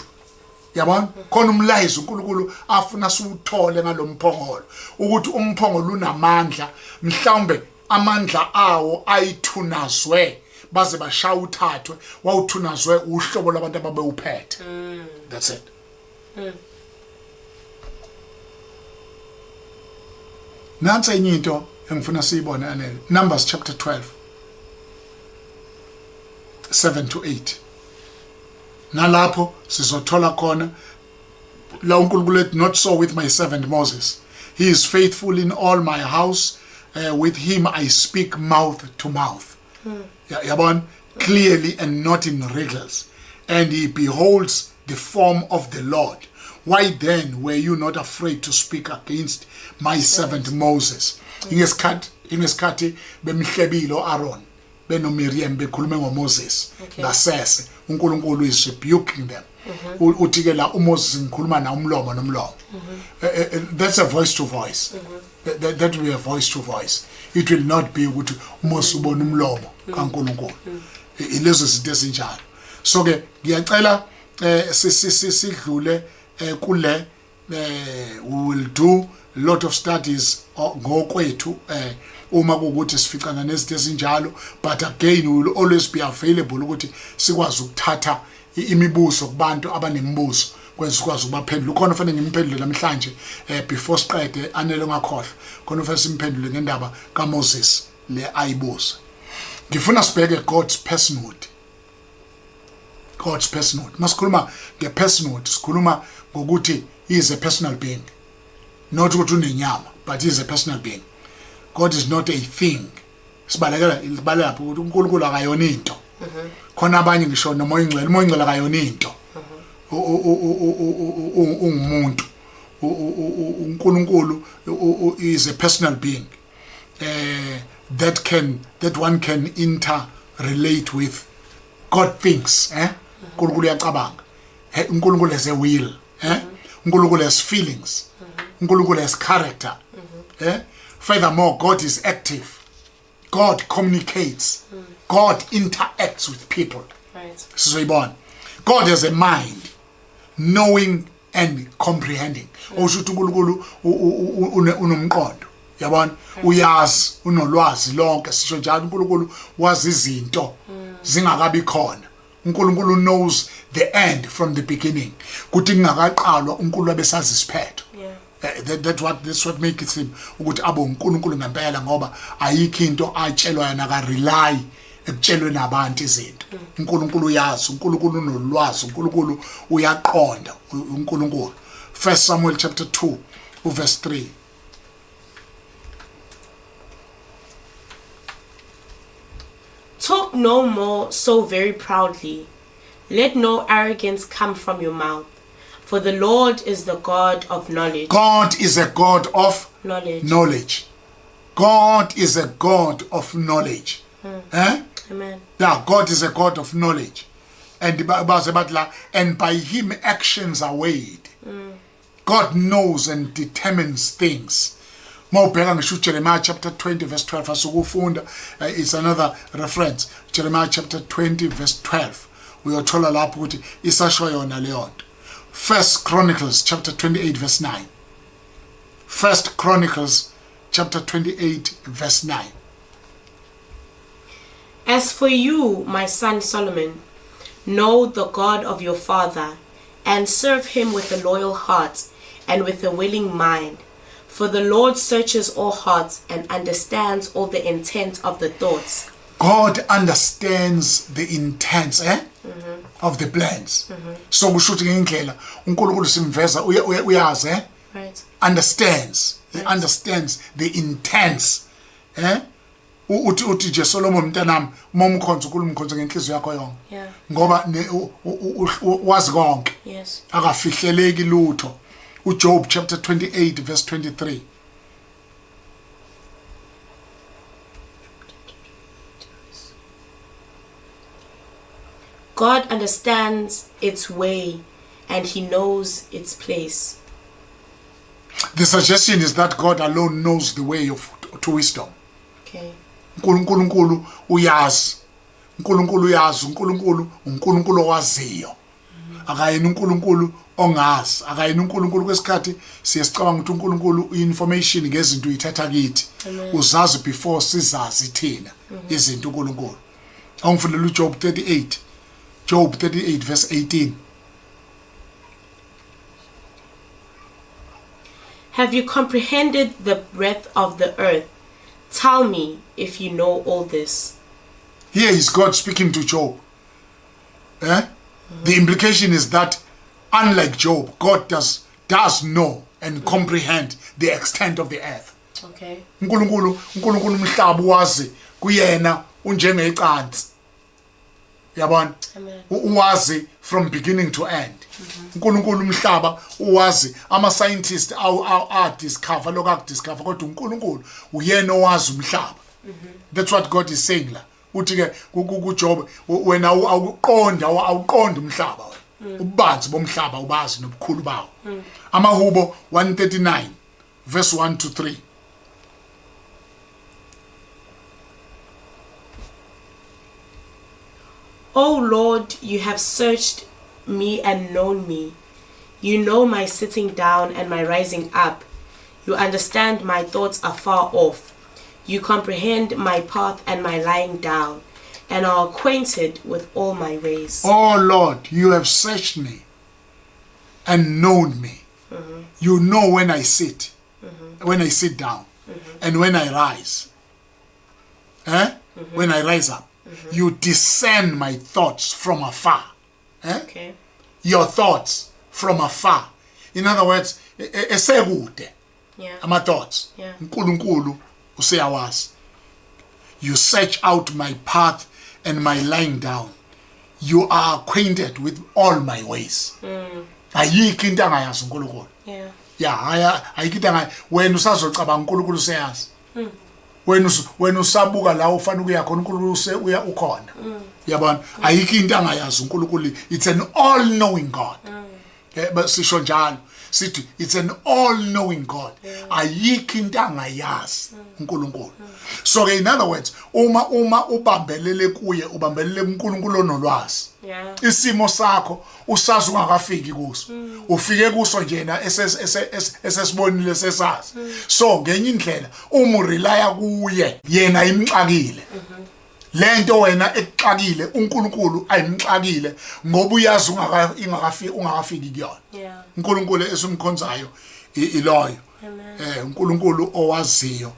yabona? Khona umlayezo uNkulunkulu afuna siwuthole ngalomphongolo, ukuthi umphongolo unamandla, mhlawumbe amandla awo ayithunazwe baze bashaya uthathwe, wawuthunazwe uhlobo lwabantu ababewuphethe. That's it. Nansi enye into engifuna siyibone, Anele. Numbers chapter 12 7 to 8. Nalapho sizothola khona la uNkulunkulu ethi, "Not so with my servant Moses. He is faithful in all my house. With him I speak mouth to mouth," yabona, "clearly and not in riddles, and he beholds the form of the Lord. Why then were you not afraid to speak against my servant Moses?" Ingesikhathi bemhlebile uAaron benoMiriam bekhulume ngoMoses ngasese, uNkulunkulu is rebuking them. Uthi ke la uMoses ngikhuluma na umlomo nomlomo. That's a voice to voice. That will be a voice to voice. It will not be ukuthi uMoses ubona umlomo kaNkulunkulu. Ilezo zinto ezinjalo. So ke ngiyacela sidlule kule. We will do a lot of studies ngokwethu uma kuwukuthi sificana nezinto ezinjalo, but again we will always be available ukuthi sikwazi ukuthatha imibuzo kubantu abanemibuzo, kwenza sikwazi ukubaphendula. Ukhona fanele ngimphendule namhlanje before siqede, Anele, ungakhohlwa. Khona ufanele simphendule ngendaba kaMoses le ayibuza. Ngifuna sibheke God's personhood. God's personhood. Masikhuluma ngepersonhood, sikhuluma ngokuthi he is a personal being, not ukuthi unenyama, but he is a personal being. God is not a thing. Sibalekela sibaleka lapho ukuthi uNkulunkulu akayona into. Khona abanye ngisho nomoya ingcwele, umoya ingcwele akayona into. Ungumuntu. uNkulunkulu is a personal being that one can interrelate with. God thinks, eh? uNkulunkulu uyacabanga. UNkulunkulu has a will, eh? uNkulunkulu has feelings. uNkulunkulu has character. Furthermore, God is active. God communicates. God interacts with people. Sizoyibona. God has a mind, knowing and comprehending. Okusho ukuthi uNkulunkulu unomqondo. Yabona? Uyazi, unolwazi lonke. Sisho njalo uNkulunkulu wazi izinto zingakabi khona. uNkulunkulu knows the end from the beginning. Kuthi kungakaqalwa uNkulunkulu abesazi isiphetho. That's what makes him ukuthi abe uNkulunkulu ngempela, ngoba ayikho into atshelwa yona, ka rely ekutshelwe nabantu izinto. uNkulunkulu uyazi, uNkulunkulu unolwazi, uNkulunkulu uyaqonda. uNkulunkulu. 1 Samuel chapter 2 verse 3. Talk no more so very proudly. Let no arrogance come from your mouth. For the Lord is the God of knowledge. God is a God of knowledge. Knowledge. God is a God of knowledge. Amen. Yeah, God is a God of knowledge. And and by him actions are weighed. God knows and determines things. Mawubheka ngisho Jeremiah chapter 20 verse 12 asukufunda, it's another reference. Jeremiah chapter 20 verse 12. Uyothola lapho ukuthi isasho yona leyo nto. 1 Chronicles chapter 28 verse 9. 1 Chronicles chapter 28 verse 9. As for you, my son Solomon, know the God of your father, and serve him with a loyal heart and with a willing mind. For the Lord searches all hearts and understands all the intent of the thoughts. God understands the intents of the plans. So kusho ukuthi ngendlela uNkulunkulu simveza uyazi, Right. Understands. He understands the intents. Uthi nje Solomon mntanami, uma umkhonza uNkulunkulu umkhonza ngenhliziyo yakho yonke. Ngoba wazi konke. Yes. Akafihleleki lutho. uJob chapter 28 verse 23. God understands its way and he knows its place. The suggestion is that God alone knows the way to wisdom. Okay. uNkulunkulu uyazi. uNkulunkulu uyazi, uNkulunkulu uNkulunkulu owaziyo. Akayena uNkulunkulu ongazi, akayena uNkulunkulu. Kwesikhathi siye sicabanga ukuthi uNkulunkulu information ngezinto uyithatha kithi. Uzazi before sizazi thina izinto uNkulunkulu. Awungifundele uJob 38. Job 38 verse 18. Have you comprehended the breadth of the earth? Tell me if you know all this. Here is God speaking to Job. The implication is that, unlike Job, God does know and comprehend the extent of the earth. Okay. uNkulunkulu umhlaba wazi kuyena unjengecansi. Yabona? Amen. Uwazi from beginning to end. uNkulunkulu umhlaba uwazi, ama scientists awu discover lokho akudiscover, kodwa uNkulunkulu uyena owazi umhlaba. That's what God is saying la. Uthi ke kuJob, wena awuqonda umhlaba wena. Ububanzi bomhlaba ubazi nobukhulu bawo. Amahubo 139 verse 1 to 3. O Lord, you have searched me and known me. You know my sitting down and my rising up. You understand my thoughts afar off. You comprehend my path and my lying down, and are acquainted with all my ways. O Lord, you have searched me and known me. You know when I sit, when I sit down, and when I rise. When I rise up. You discern my thoughts from afar. Okay. Your thoughts from afar. In other words, esekude. Yeah. Ama thoughts. Yeah. uNkulunkulu useyawazi. You search out my path and my lying down. You are acquainted with all my ways. Ayikho into angayazi uNkulunkulu. Yeah. Yeah, ayikho into angayazi. Wena usazocabanga uNkulunkulu useyazi. Wena usabuka la ufana ukuya khona, uNkulunkulu uya ukhona. Yabona? Ayikho into angayazi uNkulunkulu. It's an all-knowing God. Sisho njalo. Sithi it's an all knowing God. Ayikho into angayazi uNkulunkulu. So ke, in other words, uma ubambelele kuye, ubambelele kuNkulunkulu onolwazi. Isimo sakho usazi ungakafiki kuso, ufike kuso njena esesibonile, sesazi. So ngenye indlela, uma urelya kuye, yena imxakile lento wena ekuxakile, uNkulunkulu ayimxakile, ngoba uyazi ungaka ingakafiki, ungakafiki kuyona. uNkulunkulu esimkhonzayo iloyo uNkulunkulu owaziyo.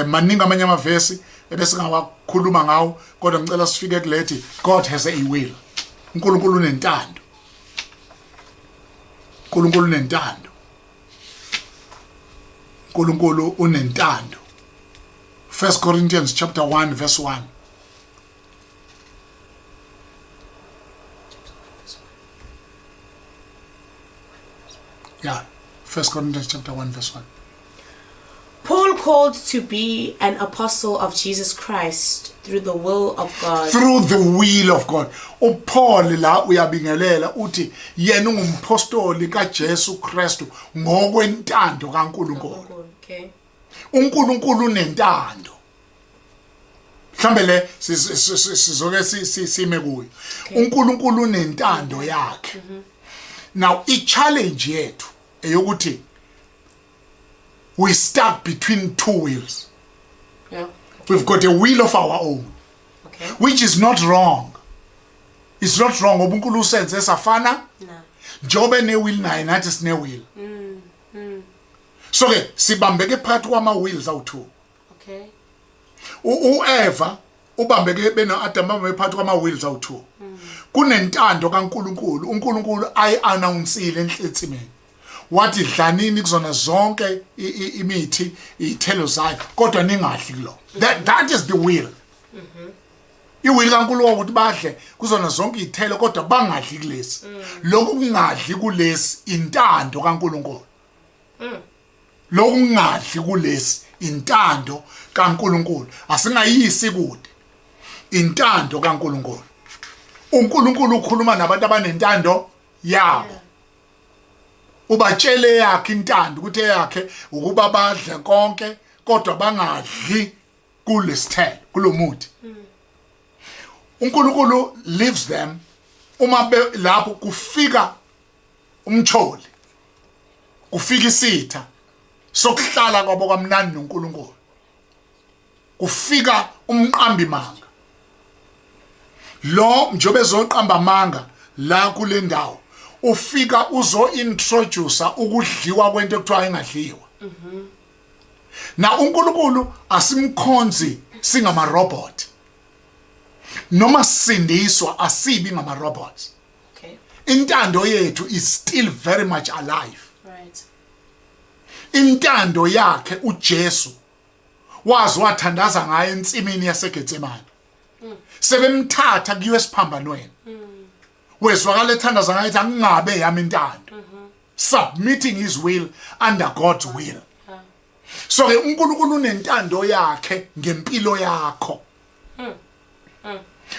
Maningi amanye amavesi ebesingawakhuluma ngawo, kodwa ngicela sifike kulethi God has a will. uNkulunkulu unentando, uNkulunkulu unentando, uNkulunkulu unentando. 1 Corinthians chapter 1 verse 1. Yeah, 1 Corinthians chapter 1 verse 1. Paul, called to be an apostle of Jesus Christ through the will of God. Through the will of God. uPaul la uyabingelela, uthi yena ungumpostoli kaJesu Kristu ngokwentando kaNkulunkulu. uNkulunkulu unentando. Mhlambe le sizoke sime kuyo. uNkulunkulu unentando yakhe. Now, i-challenge yethu eyokuthi we stuck between two wills. We've got a will of our own, which is not wrong. It's not wrong, ngoba uNkulunkulu usenze safana. No. Njengoba ene-will naye, nathi sine-will. So ke sibambeke phakathi kwama-wills awu-two. U-Eva ubambeke beno-Adam, babambe phakathi kwama-wills awu-two. Kunentando kaNkulunkulu, uNkulunkulu ayi-announcile enhletsimeni, wathi dlanini kuzona zonke imithi, iy'thelo zayo, kodwa ningadli kulo. That is the will. I-will kaNkulunkulu ukuthi badle kuzona zonke iy'thelo, kodwa bangadli kulesi. Lokhu kungadli kulesi intando kaNkulunkulu. Lokhu kungadli kulesi intando kaNkulunkulu. Asingayisi kude, intando kaNkulunkulu. uNkulunkulu ukhuluma nabantu abanentando yabo, ubatshele yakhe intando, ukuthi eyakhe ukuba badle konke kodwa bangadli kulesithelo, kulomuthi. uNkulunkulu leaves them. Uma lapho kufika umcholi, kufika isitha sokuhlala kwabo kamnandi noNkulunkulu, kufika umqambi manga lo. Njobe ezoqamba amanga la kule ndawo, ufika uzo introduce ukudliwa kwento ekuthiwa ingadliwa. Na uNkulunkulu asimkhonzi singama robot, noma sisindiswa asibi ngama robots. Intando yethu is still very much alive. Intando yakhe uJesu wazi wathandaza ngaye ensimini yaseGetsemane, sebemthatha kuyiwe esiphambanweni, wezwakala ethandaza ngaye ethi, "Angingabe yami intando," submitting his will under God's will. So ke uNkulunkulu unentando yakhe ngempilo yakho,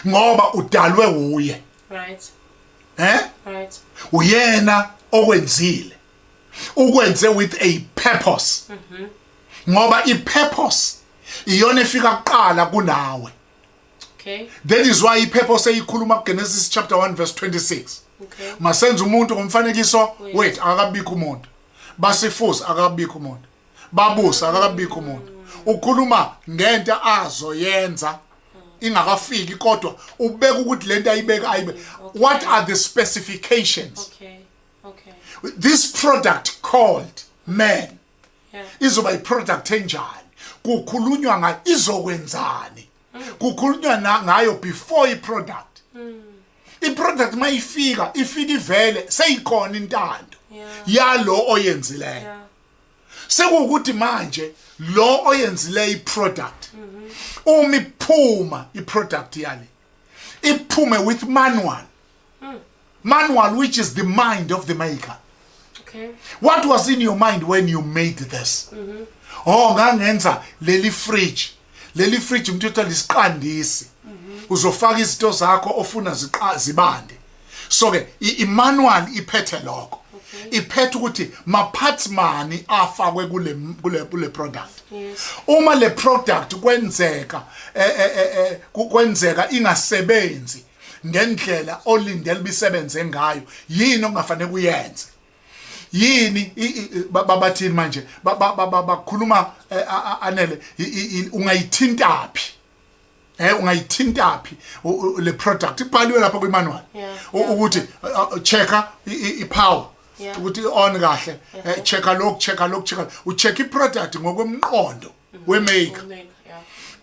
ngoba udalwe uye. Right. Uyena okwenzile, ukwenze with a purpose, ngoba i-purpose iyona efika kuqala kunawe. That is why i-purpose eyikhuluma kuGenesis chapter 1 verse 26. Masenze umuntu ngomfanekiso wethu, akakabikho umuntu. Basifuze, akakabikho umuntu. Babusa, akakabikho umuntu. Ukhuluma ngento azoyenza ingakafiki, kodwa ubeka ukuthi lento ayibeka ayibe, what are the specifications? This product called man izoba i-product enjani? Kukhulunywa ngayo, izokwenzani? Kukhulunywa ngayo before i-product. I-product mayifika, ifika ivele seyikhona intando yalo oyenzileyo. Sekuwukuthi manje lo oyenzileyo i-product, uma iphuma i-product yale, iphume with manual, manual which is the mind of the maker. What was in your mind when you made this? Oh, ngangenza leli fridge, leli fridge umthetho lisiqandisi, uzofaka izinto zakho ofuna zibande. So ke i-manual iphethe lokho. Iphethe ukuthi ma parts mani afakwe kule product. Yes. Uma le product kwenzeka kwenzeka ingasebenzi ngendlela olindele bisebenze ngayo, yini okungafanele kuyenze? Yini babathini manje? Bakhuluma anele ungayithintaphi? Ungayithintaphi le product? Ibhaliwe lapha kwi manual ukuthi checka i power ukuthi on kahle, checka lokhu, checka lokhu, checka, ucheck i product ngokwemqondo wemaker.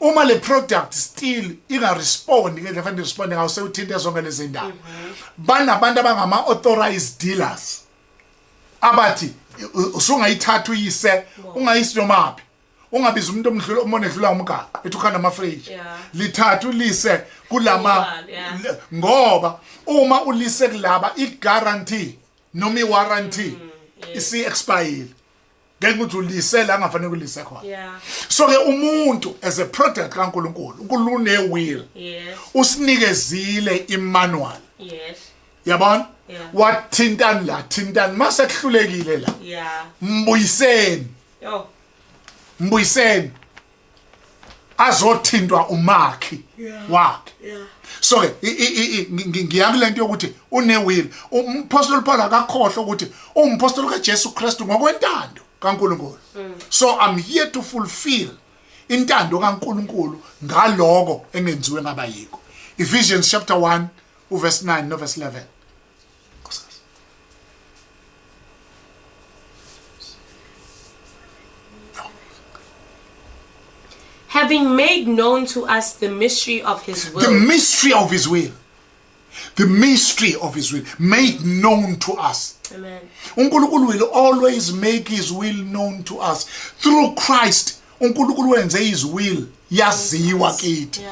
Uma le product still inga respond ngendlela fanele respond ngayo, sewuthinte zonke lezi ndawo. Banabantu abangama authorized dealers abathi usungayithatha uyise, ungayisi nomaphi, ungabiza umuntu omdlula umbone edlula umgaqo ethi ukhanda ama-fridge, lithatha ulise kulama, ngoba uma ulise kulaba, i-guarantee noma i-warranty isi-expire ngenxa ukuthi ulise la angafanele ulise khona. So ke umuntu as a product kaNkuluNkulu, uNkulunkulu une will. Usinikezile imanual. Yabona? Wathintani la, thintani mase kuhlulekile la. Mbuyiseni. Yo. Mbuyiseni. Azothintwa umakhi wakhe. So ke ngiya kulento yokuthi une will. Umpostoli Paul akakhohlwa ukuthi umpostoli kaJesu Kristu ngokwentando kaNkuluNkulu. So I'm here to fulfill intando kaNkuluNkulu ngaloko engenziwe ngaba yikho. Ephesians chapter 1 uverse 9 no verse 11. Having made known to us the mystery of his will. The mystery of his will. The mystery of his will made known to us. Amen. uNkulunkulu will always make his will known to us through Christ. uNkulunkulu wenze his will yaziwa kithi.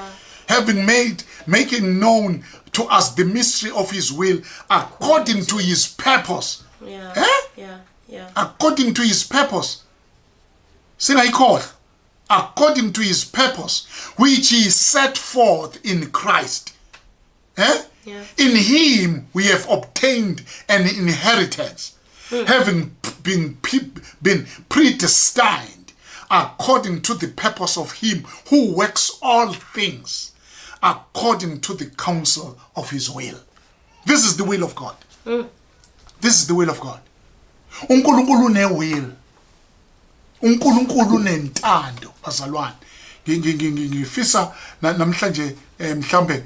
Having made making known to us the mystery of his will according to his purpose. Eh? Yeah. According to his purpose. Singayikhohlwa. According to his purpose, which he set forth in Christ. Eh? Yeah. In him we have obtained an inheritance, having been predestined according to the purpose of him who works all things according to the counsel of his will. This is the will of God. This is the will of God. uNkulunkulu une will. uNkulunkulu unentando, bazalwane. Ngifisa namhlanje mhlambe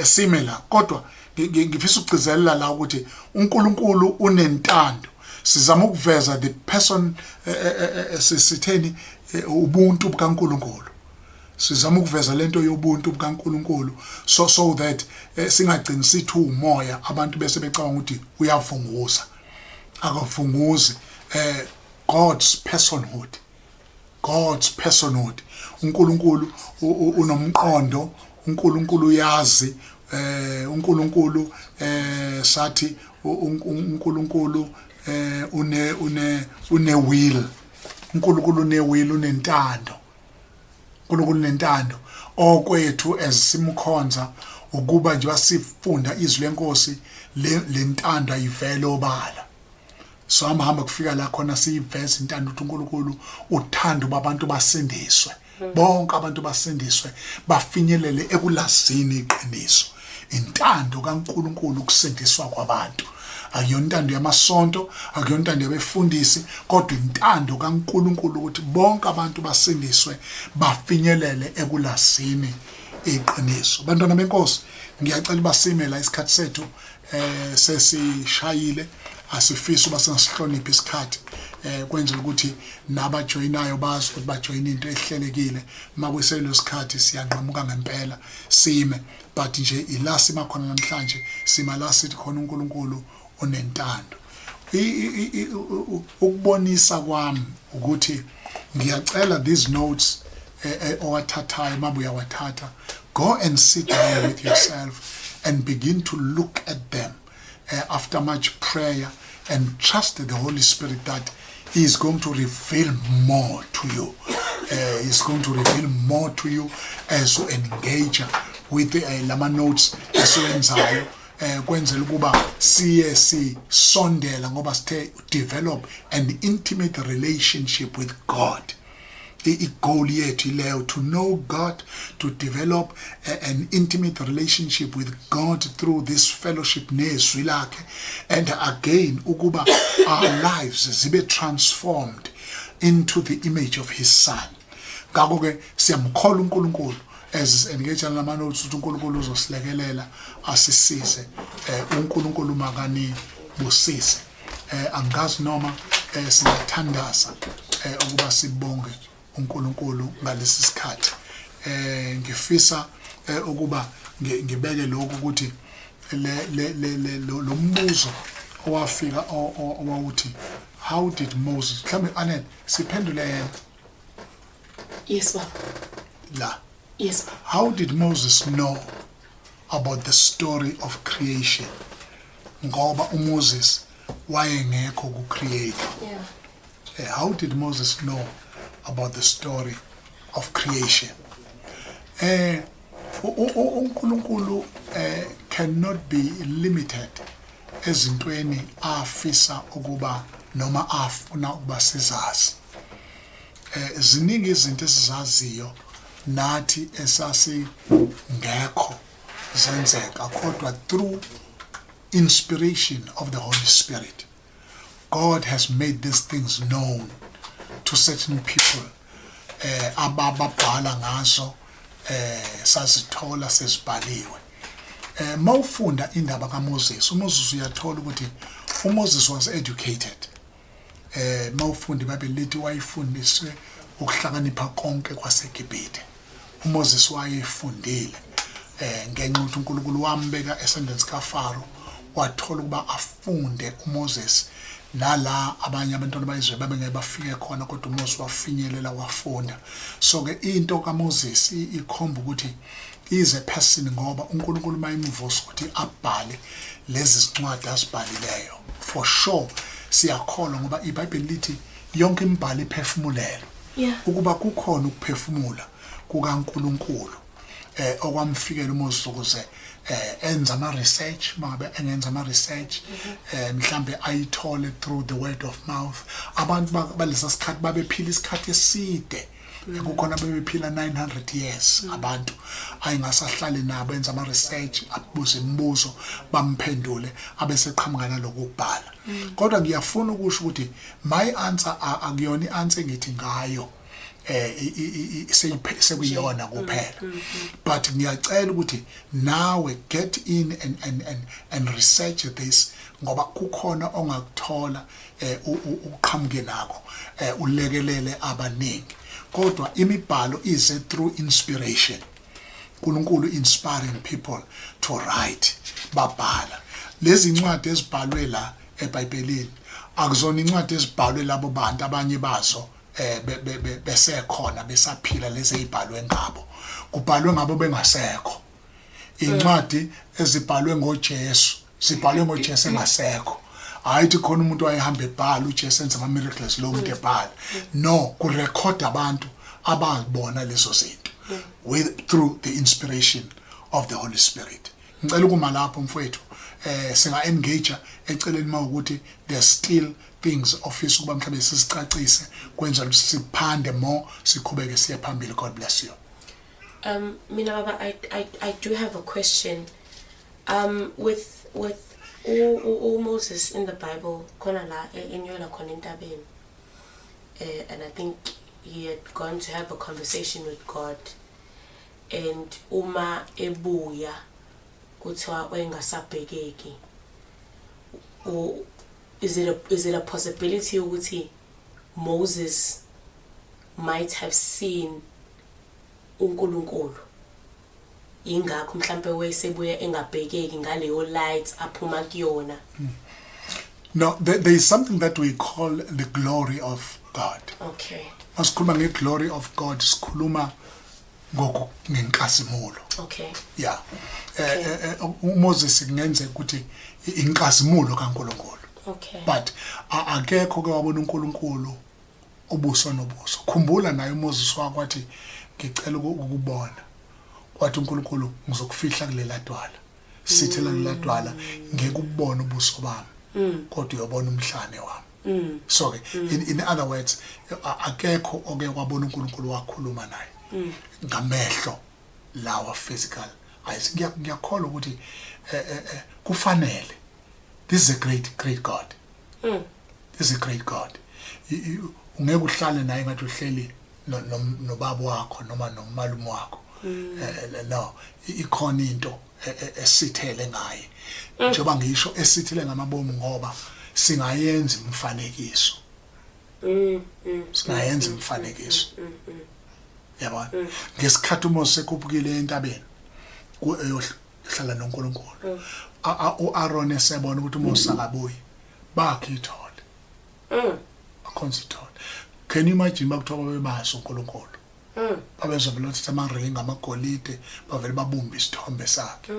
sime la, kodwa ngifisa ukugcizelela la ukuthi uNkulunkulu unentando. Sizama ukuveza the person, sitheni, ubuntu bukaNkulunkulu. Sizama ukuveza lento yobuntu bukaNkulunkulu so that singagcini sithi umoya, abantu bese becabanga ukuthi uyavunguza. Akavunguzi. God's personhood, God's personhood. uNkulunkulu unomqondo, uNkulunkulu uyazi, uNkulunkulu, sathi uNkulunkulu une will. uNkulunkulu une will, unentando. uNkulunkulu unentando. Okwethu esimkhonza ukuba nje basifunda izwi lenkosi, lentando ayivele obala. So hamba kufika la khona siyiveza intando ukuthi uNkulunkulu uthanda uba abantu basindiswe, bonke abantu basindiswe, bafinyelele ekulazini iqiniso. Intando kaNkulunkulu ukusindiswa kwabantu. Akuyona intando yamasonto, akuyona intando yabefundisi, kodwa intando kaNkulunkulu ukuthi bonke abantu basindiswe, bafinyelele ekulazini iqiniso. Bantwana benkosi, ngiyacela basime la, isikhathi sethu sesishayile. Asifisi uba singasihloniphi isikhathi, kwenzela ukuthi nabajoyinayo bazi ukuthi bajoyina into ehlelekile. Makuselo sikhathi siyanqamuka ngempela sime, but nje ila sima khona namhlanje, sima la sithi khona uNkulunkulu unentando. Ukubonisa kwami ukuthi ngiyacela these notes owathathayo, mabe uyawathatha, go and sit down with yourself and begin to look at them after much prayer, and trust the Holy Spirit that he is going to reveal more to you. He's going to reveal more to you as you engage with lama notes esiwenzayo. Kwenzela ukuba siye sisondela, ngoba sithe develop an intimate relationship with God. I-goal yethu ileyo, to know God, to develop an intimate relationship with God through this fellowship nezwi lakhe, and again ukuba our lives zibe transformed into the image of his Son. Ngakho ke siyamkhola uNkulunkulu as engage nama notes ukuthi uNkulunkulu uzosilekelela, asisize. UNkulunkulu makani busise. Angazi noma singathandaza ukuba sibonge uNkulunkulu ngalesi sikhathi. Ngifisa ukuba ngibeke lokhu ukuthi le le le lo mbuzo owafika owawuthi, "How did Moses?" Mhlawumbe Anet siphendule yena. Yes, baba. La. Yes, baba. How did Moses know about the story of creation, ngoba uMoses wayengekho ku creator? How did Moses know about the story of creation? UNkulunkulu cannot be limited ezintweni afisa ukuba noma afuna ukuba sizazi. Ziningi izinto esizaziyo nathi esasingekho zenzeka, kodwa through inspiration of the Holy Spirit, God has made these things known to certain people abababhala ngazo, sazithola sezibhaliwe. Mawufunda indaba kaMoses, uMoses, uyathola ukuthi uMoses was educated. Mawufunda iBhayibheli lithi wayifundiswe ukuhlakanipha konke kwaseGibhithe. uMoses wayefundile ngenxa ukuthi uNkulunkulu wambeka esandleni sikaFaro, wathola ukuba afunde uMoses nala abanye abantwana bayizwe babengeke bafike khona, kodwa uMoses wafinyelela, wafunda. So ke into kaMoses ikhomba ukuthi is a person, ngoba uNkulunkulu mayimvusa ukuthi abhale lezi zincwadi azibhalileyo, for sure siyakholwa, ngoba iBhayibheli lithi yonke imibhalo iphefumulelwe, ukuba kukhona ukuphefumula kukaNkulunkulu okwamfikela uMoses ukuze enza ama research, mangabe engenza ama research, mhlambe ayithole through the word of mouth. Abantu balesa sikhathi babephila isikhathi eside, kukhona bebephila 900 years. Abantu ayingasahlali nabo, enza ama research, abuze imibuzo, bamphendule, abese qhamuka nalokubhala. Kodwa ngiyafuna ukusho ukuthi my answer akuyona i-answer engithi ngayo sekuyiyona kuphela, but ngiyacela ukuthi nawe get in and research this, ngoba kukhona ongakuthola uqhamuke nako, ulekelele abaningi. Kodwa imibhalo ize through inspiration, uNkulunkulu inspiring people to write, babhala lezi incwadi ezibhalwe la eBhayibhelini. Akuzona incwadi ezibhalwe labo bantu, abanye bazo besekhona, besaphila. Lezi ezibhalwe ngabo, kubhalwe ngabo bengasekho. Incwadi ezibhalwe ngoJesu zibhalwe ngoJesu engasekho. Hayi ukuthi khona umuntu wayehamba ebhala, uJesu enza ama miracles, lo muntu ebhala. No, kurecord abantu abazibona lezo zinto with through the inspiration of the Holy Spirit. Ngicela ukuma lapho, mfowethu. Singa engage eceleni mawukuthi there's still things ofisa ukuba mhlawumbe sisicacise, kwenza ukuthi siphande more, siqhubeke siye phambili. God bless you. Mina baba, I do have a question. With u Moses in the Bible, khona la enyuka khona entabeni. And I think he had gone to have a conversation with God. And uma ebuya kuthiwa wayengasabhekeki. Is it a possibility ukuthi Moses might have seen uNkulunkulu, ingakho mhlambe wayesebuya engabhekeki ngaleyo light aphuma kuyona? No, there is something that we call the glory of God. Masikhuluma nge-glory of God, sikhuluma ngenkazimulo. Yeah, uMoses kungenzeka ukuthi inkazimulo kaNkulunkulu, but akekho ke wabona uNkulunkulu ubuso nobuso. Khumbula naye uMoses wakwathi, "Ngicela ukubona." Kwathi uNkulunkulu, "Ngizokufihla kulela dwala." Sithela leladwala, ngeke ubone ubuso bami, kodwa uyobona umhlane wami. So ke in other words, akekho oke wabona uNkulunkulu wakhuluma naye ngamehlo lawa physical eyes. Ngiyakholwa ukuthi kufanele. This is a great, great God. This is a great God. Ungeke uhlale naye ngathi uhleli nobaba wakho noma nomalume wakho. No, ikhona into esithele ngaye, njengoba ngisho esithele ngamabomu, ngoba singayenza imifanekiso, singayenza imifanekiso, yabona. Ngesikhathi uMose ekhuphukile entabeni eyohlala noNkulunkulu, uAaron esebona ukuthi uMose akabuyi, bakhe ithole, akhonza ithole. Can you imagine bakuthiwa babemazi uNkulunkulu, babezovela bathatha amaringi amagolide, bavele babumbe isithombe sakhe?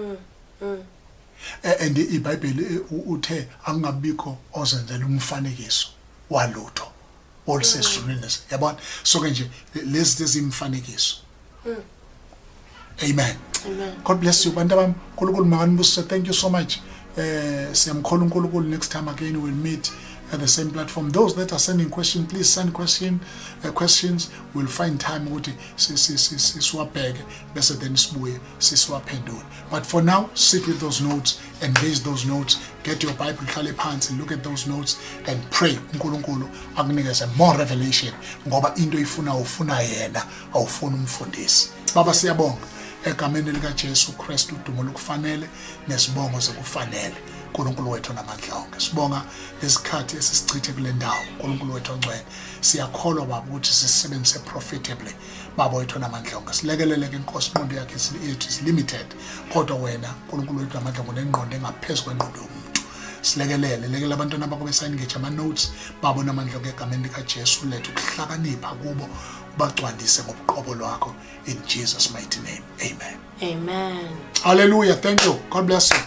And iBhayibheli uthe akungabikho ozenzela umfanekiso walutho olusezulwini, yabona. So ke nje lezi ezimfanekiso. Amen. Amen. God bless you, bantu bami. uNkulunkulu makanibusise. Thank you so much. Siyamkhola uNkulunkulu. Next time again we'll meet at the same platform. Those that are sending question, please send questions. We'll find time ukuthi siwabheke bese then sibuye sisiwaphendule. But for now, sit with those notes, engage those notes, get your Bible, hlale phansi, look at those notes and pray uNkulunkulu akunikeze more revelation, ngoba into ifuna ufuna yena, awufuni umfundisi. Baba, siyabonga egameni lika Jesu Kristu, udumo lokufanele nesibongo sekufanele. uNkulunkulu wethu namandla onke, sibonga lesikhathi esisichithe kule ndawo. uNkulunkulu wethu ongcwele, siyakholwa Baba ukuthi sisebenzise profitably. Baba wethu namandla onke, silekelele ke Nkosi. Ingqondo yakhe yethu is limited, kodwa wena uNkulunkulu wethu namandla onke unengqondo engaphezulu kwengqondo yomuntu. Silekelele, lekela abantwana bakho besayingeje ama-notes. Baba namandla onke, egameni likaJesu, letha ukuhlakanipha kubo, ubagcwalise ngobuqobo lwakho. In Jesus' mighty name, amen. Amen. Hallelujah. Thank you. God bless you.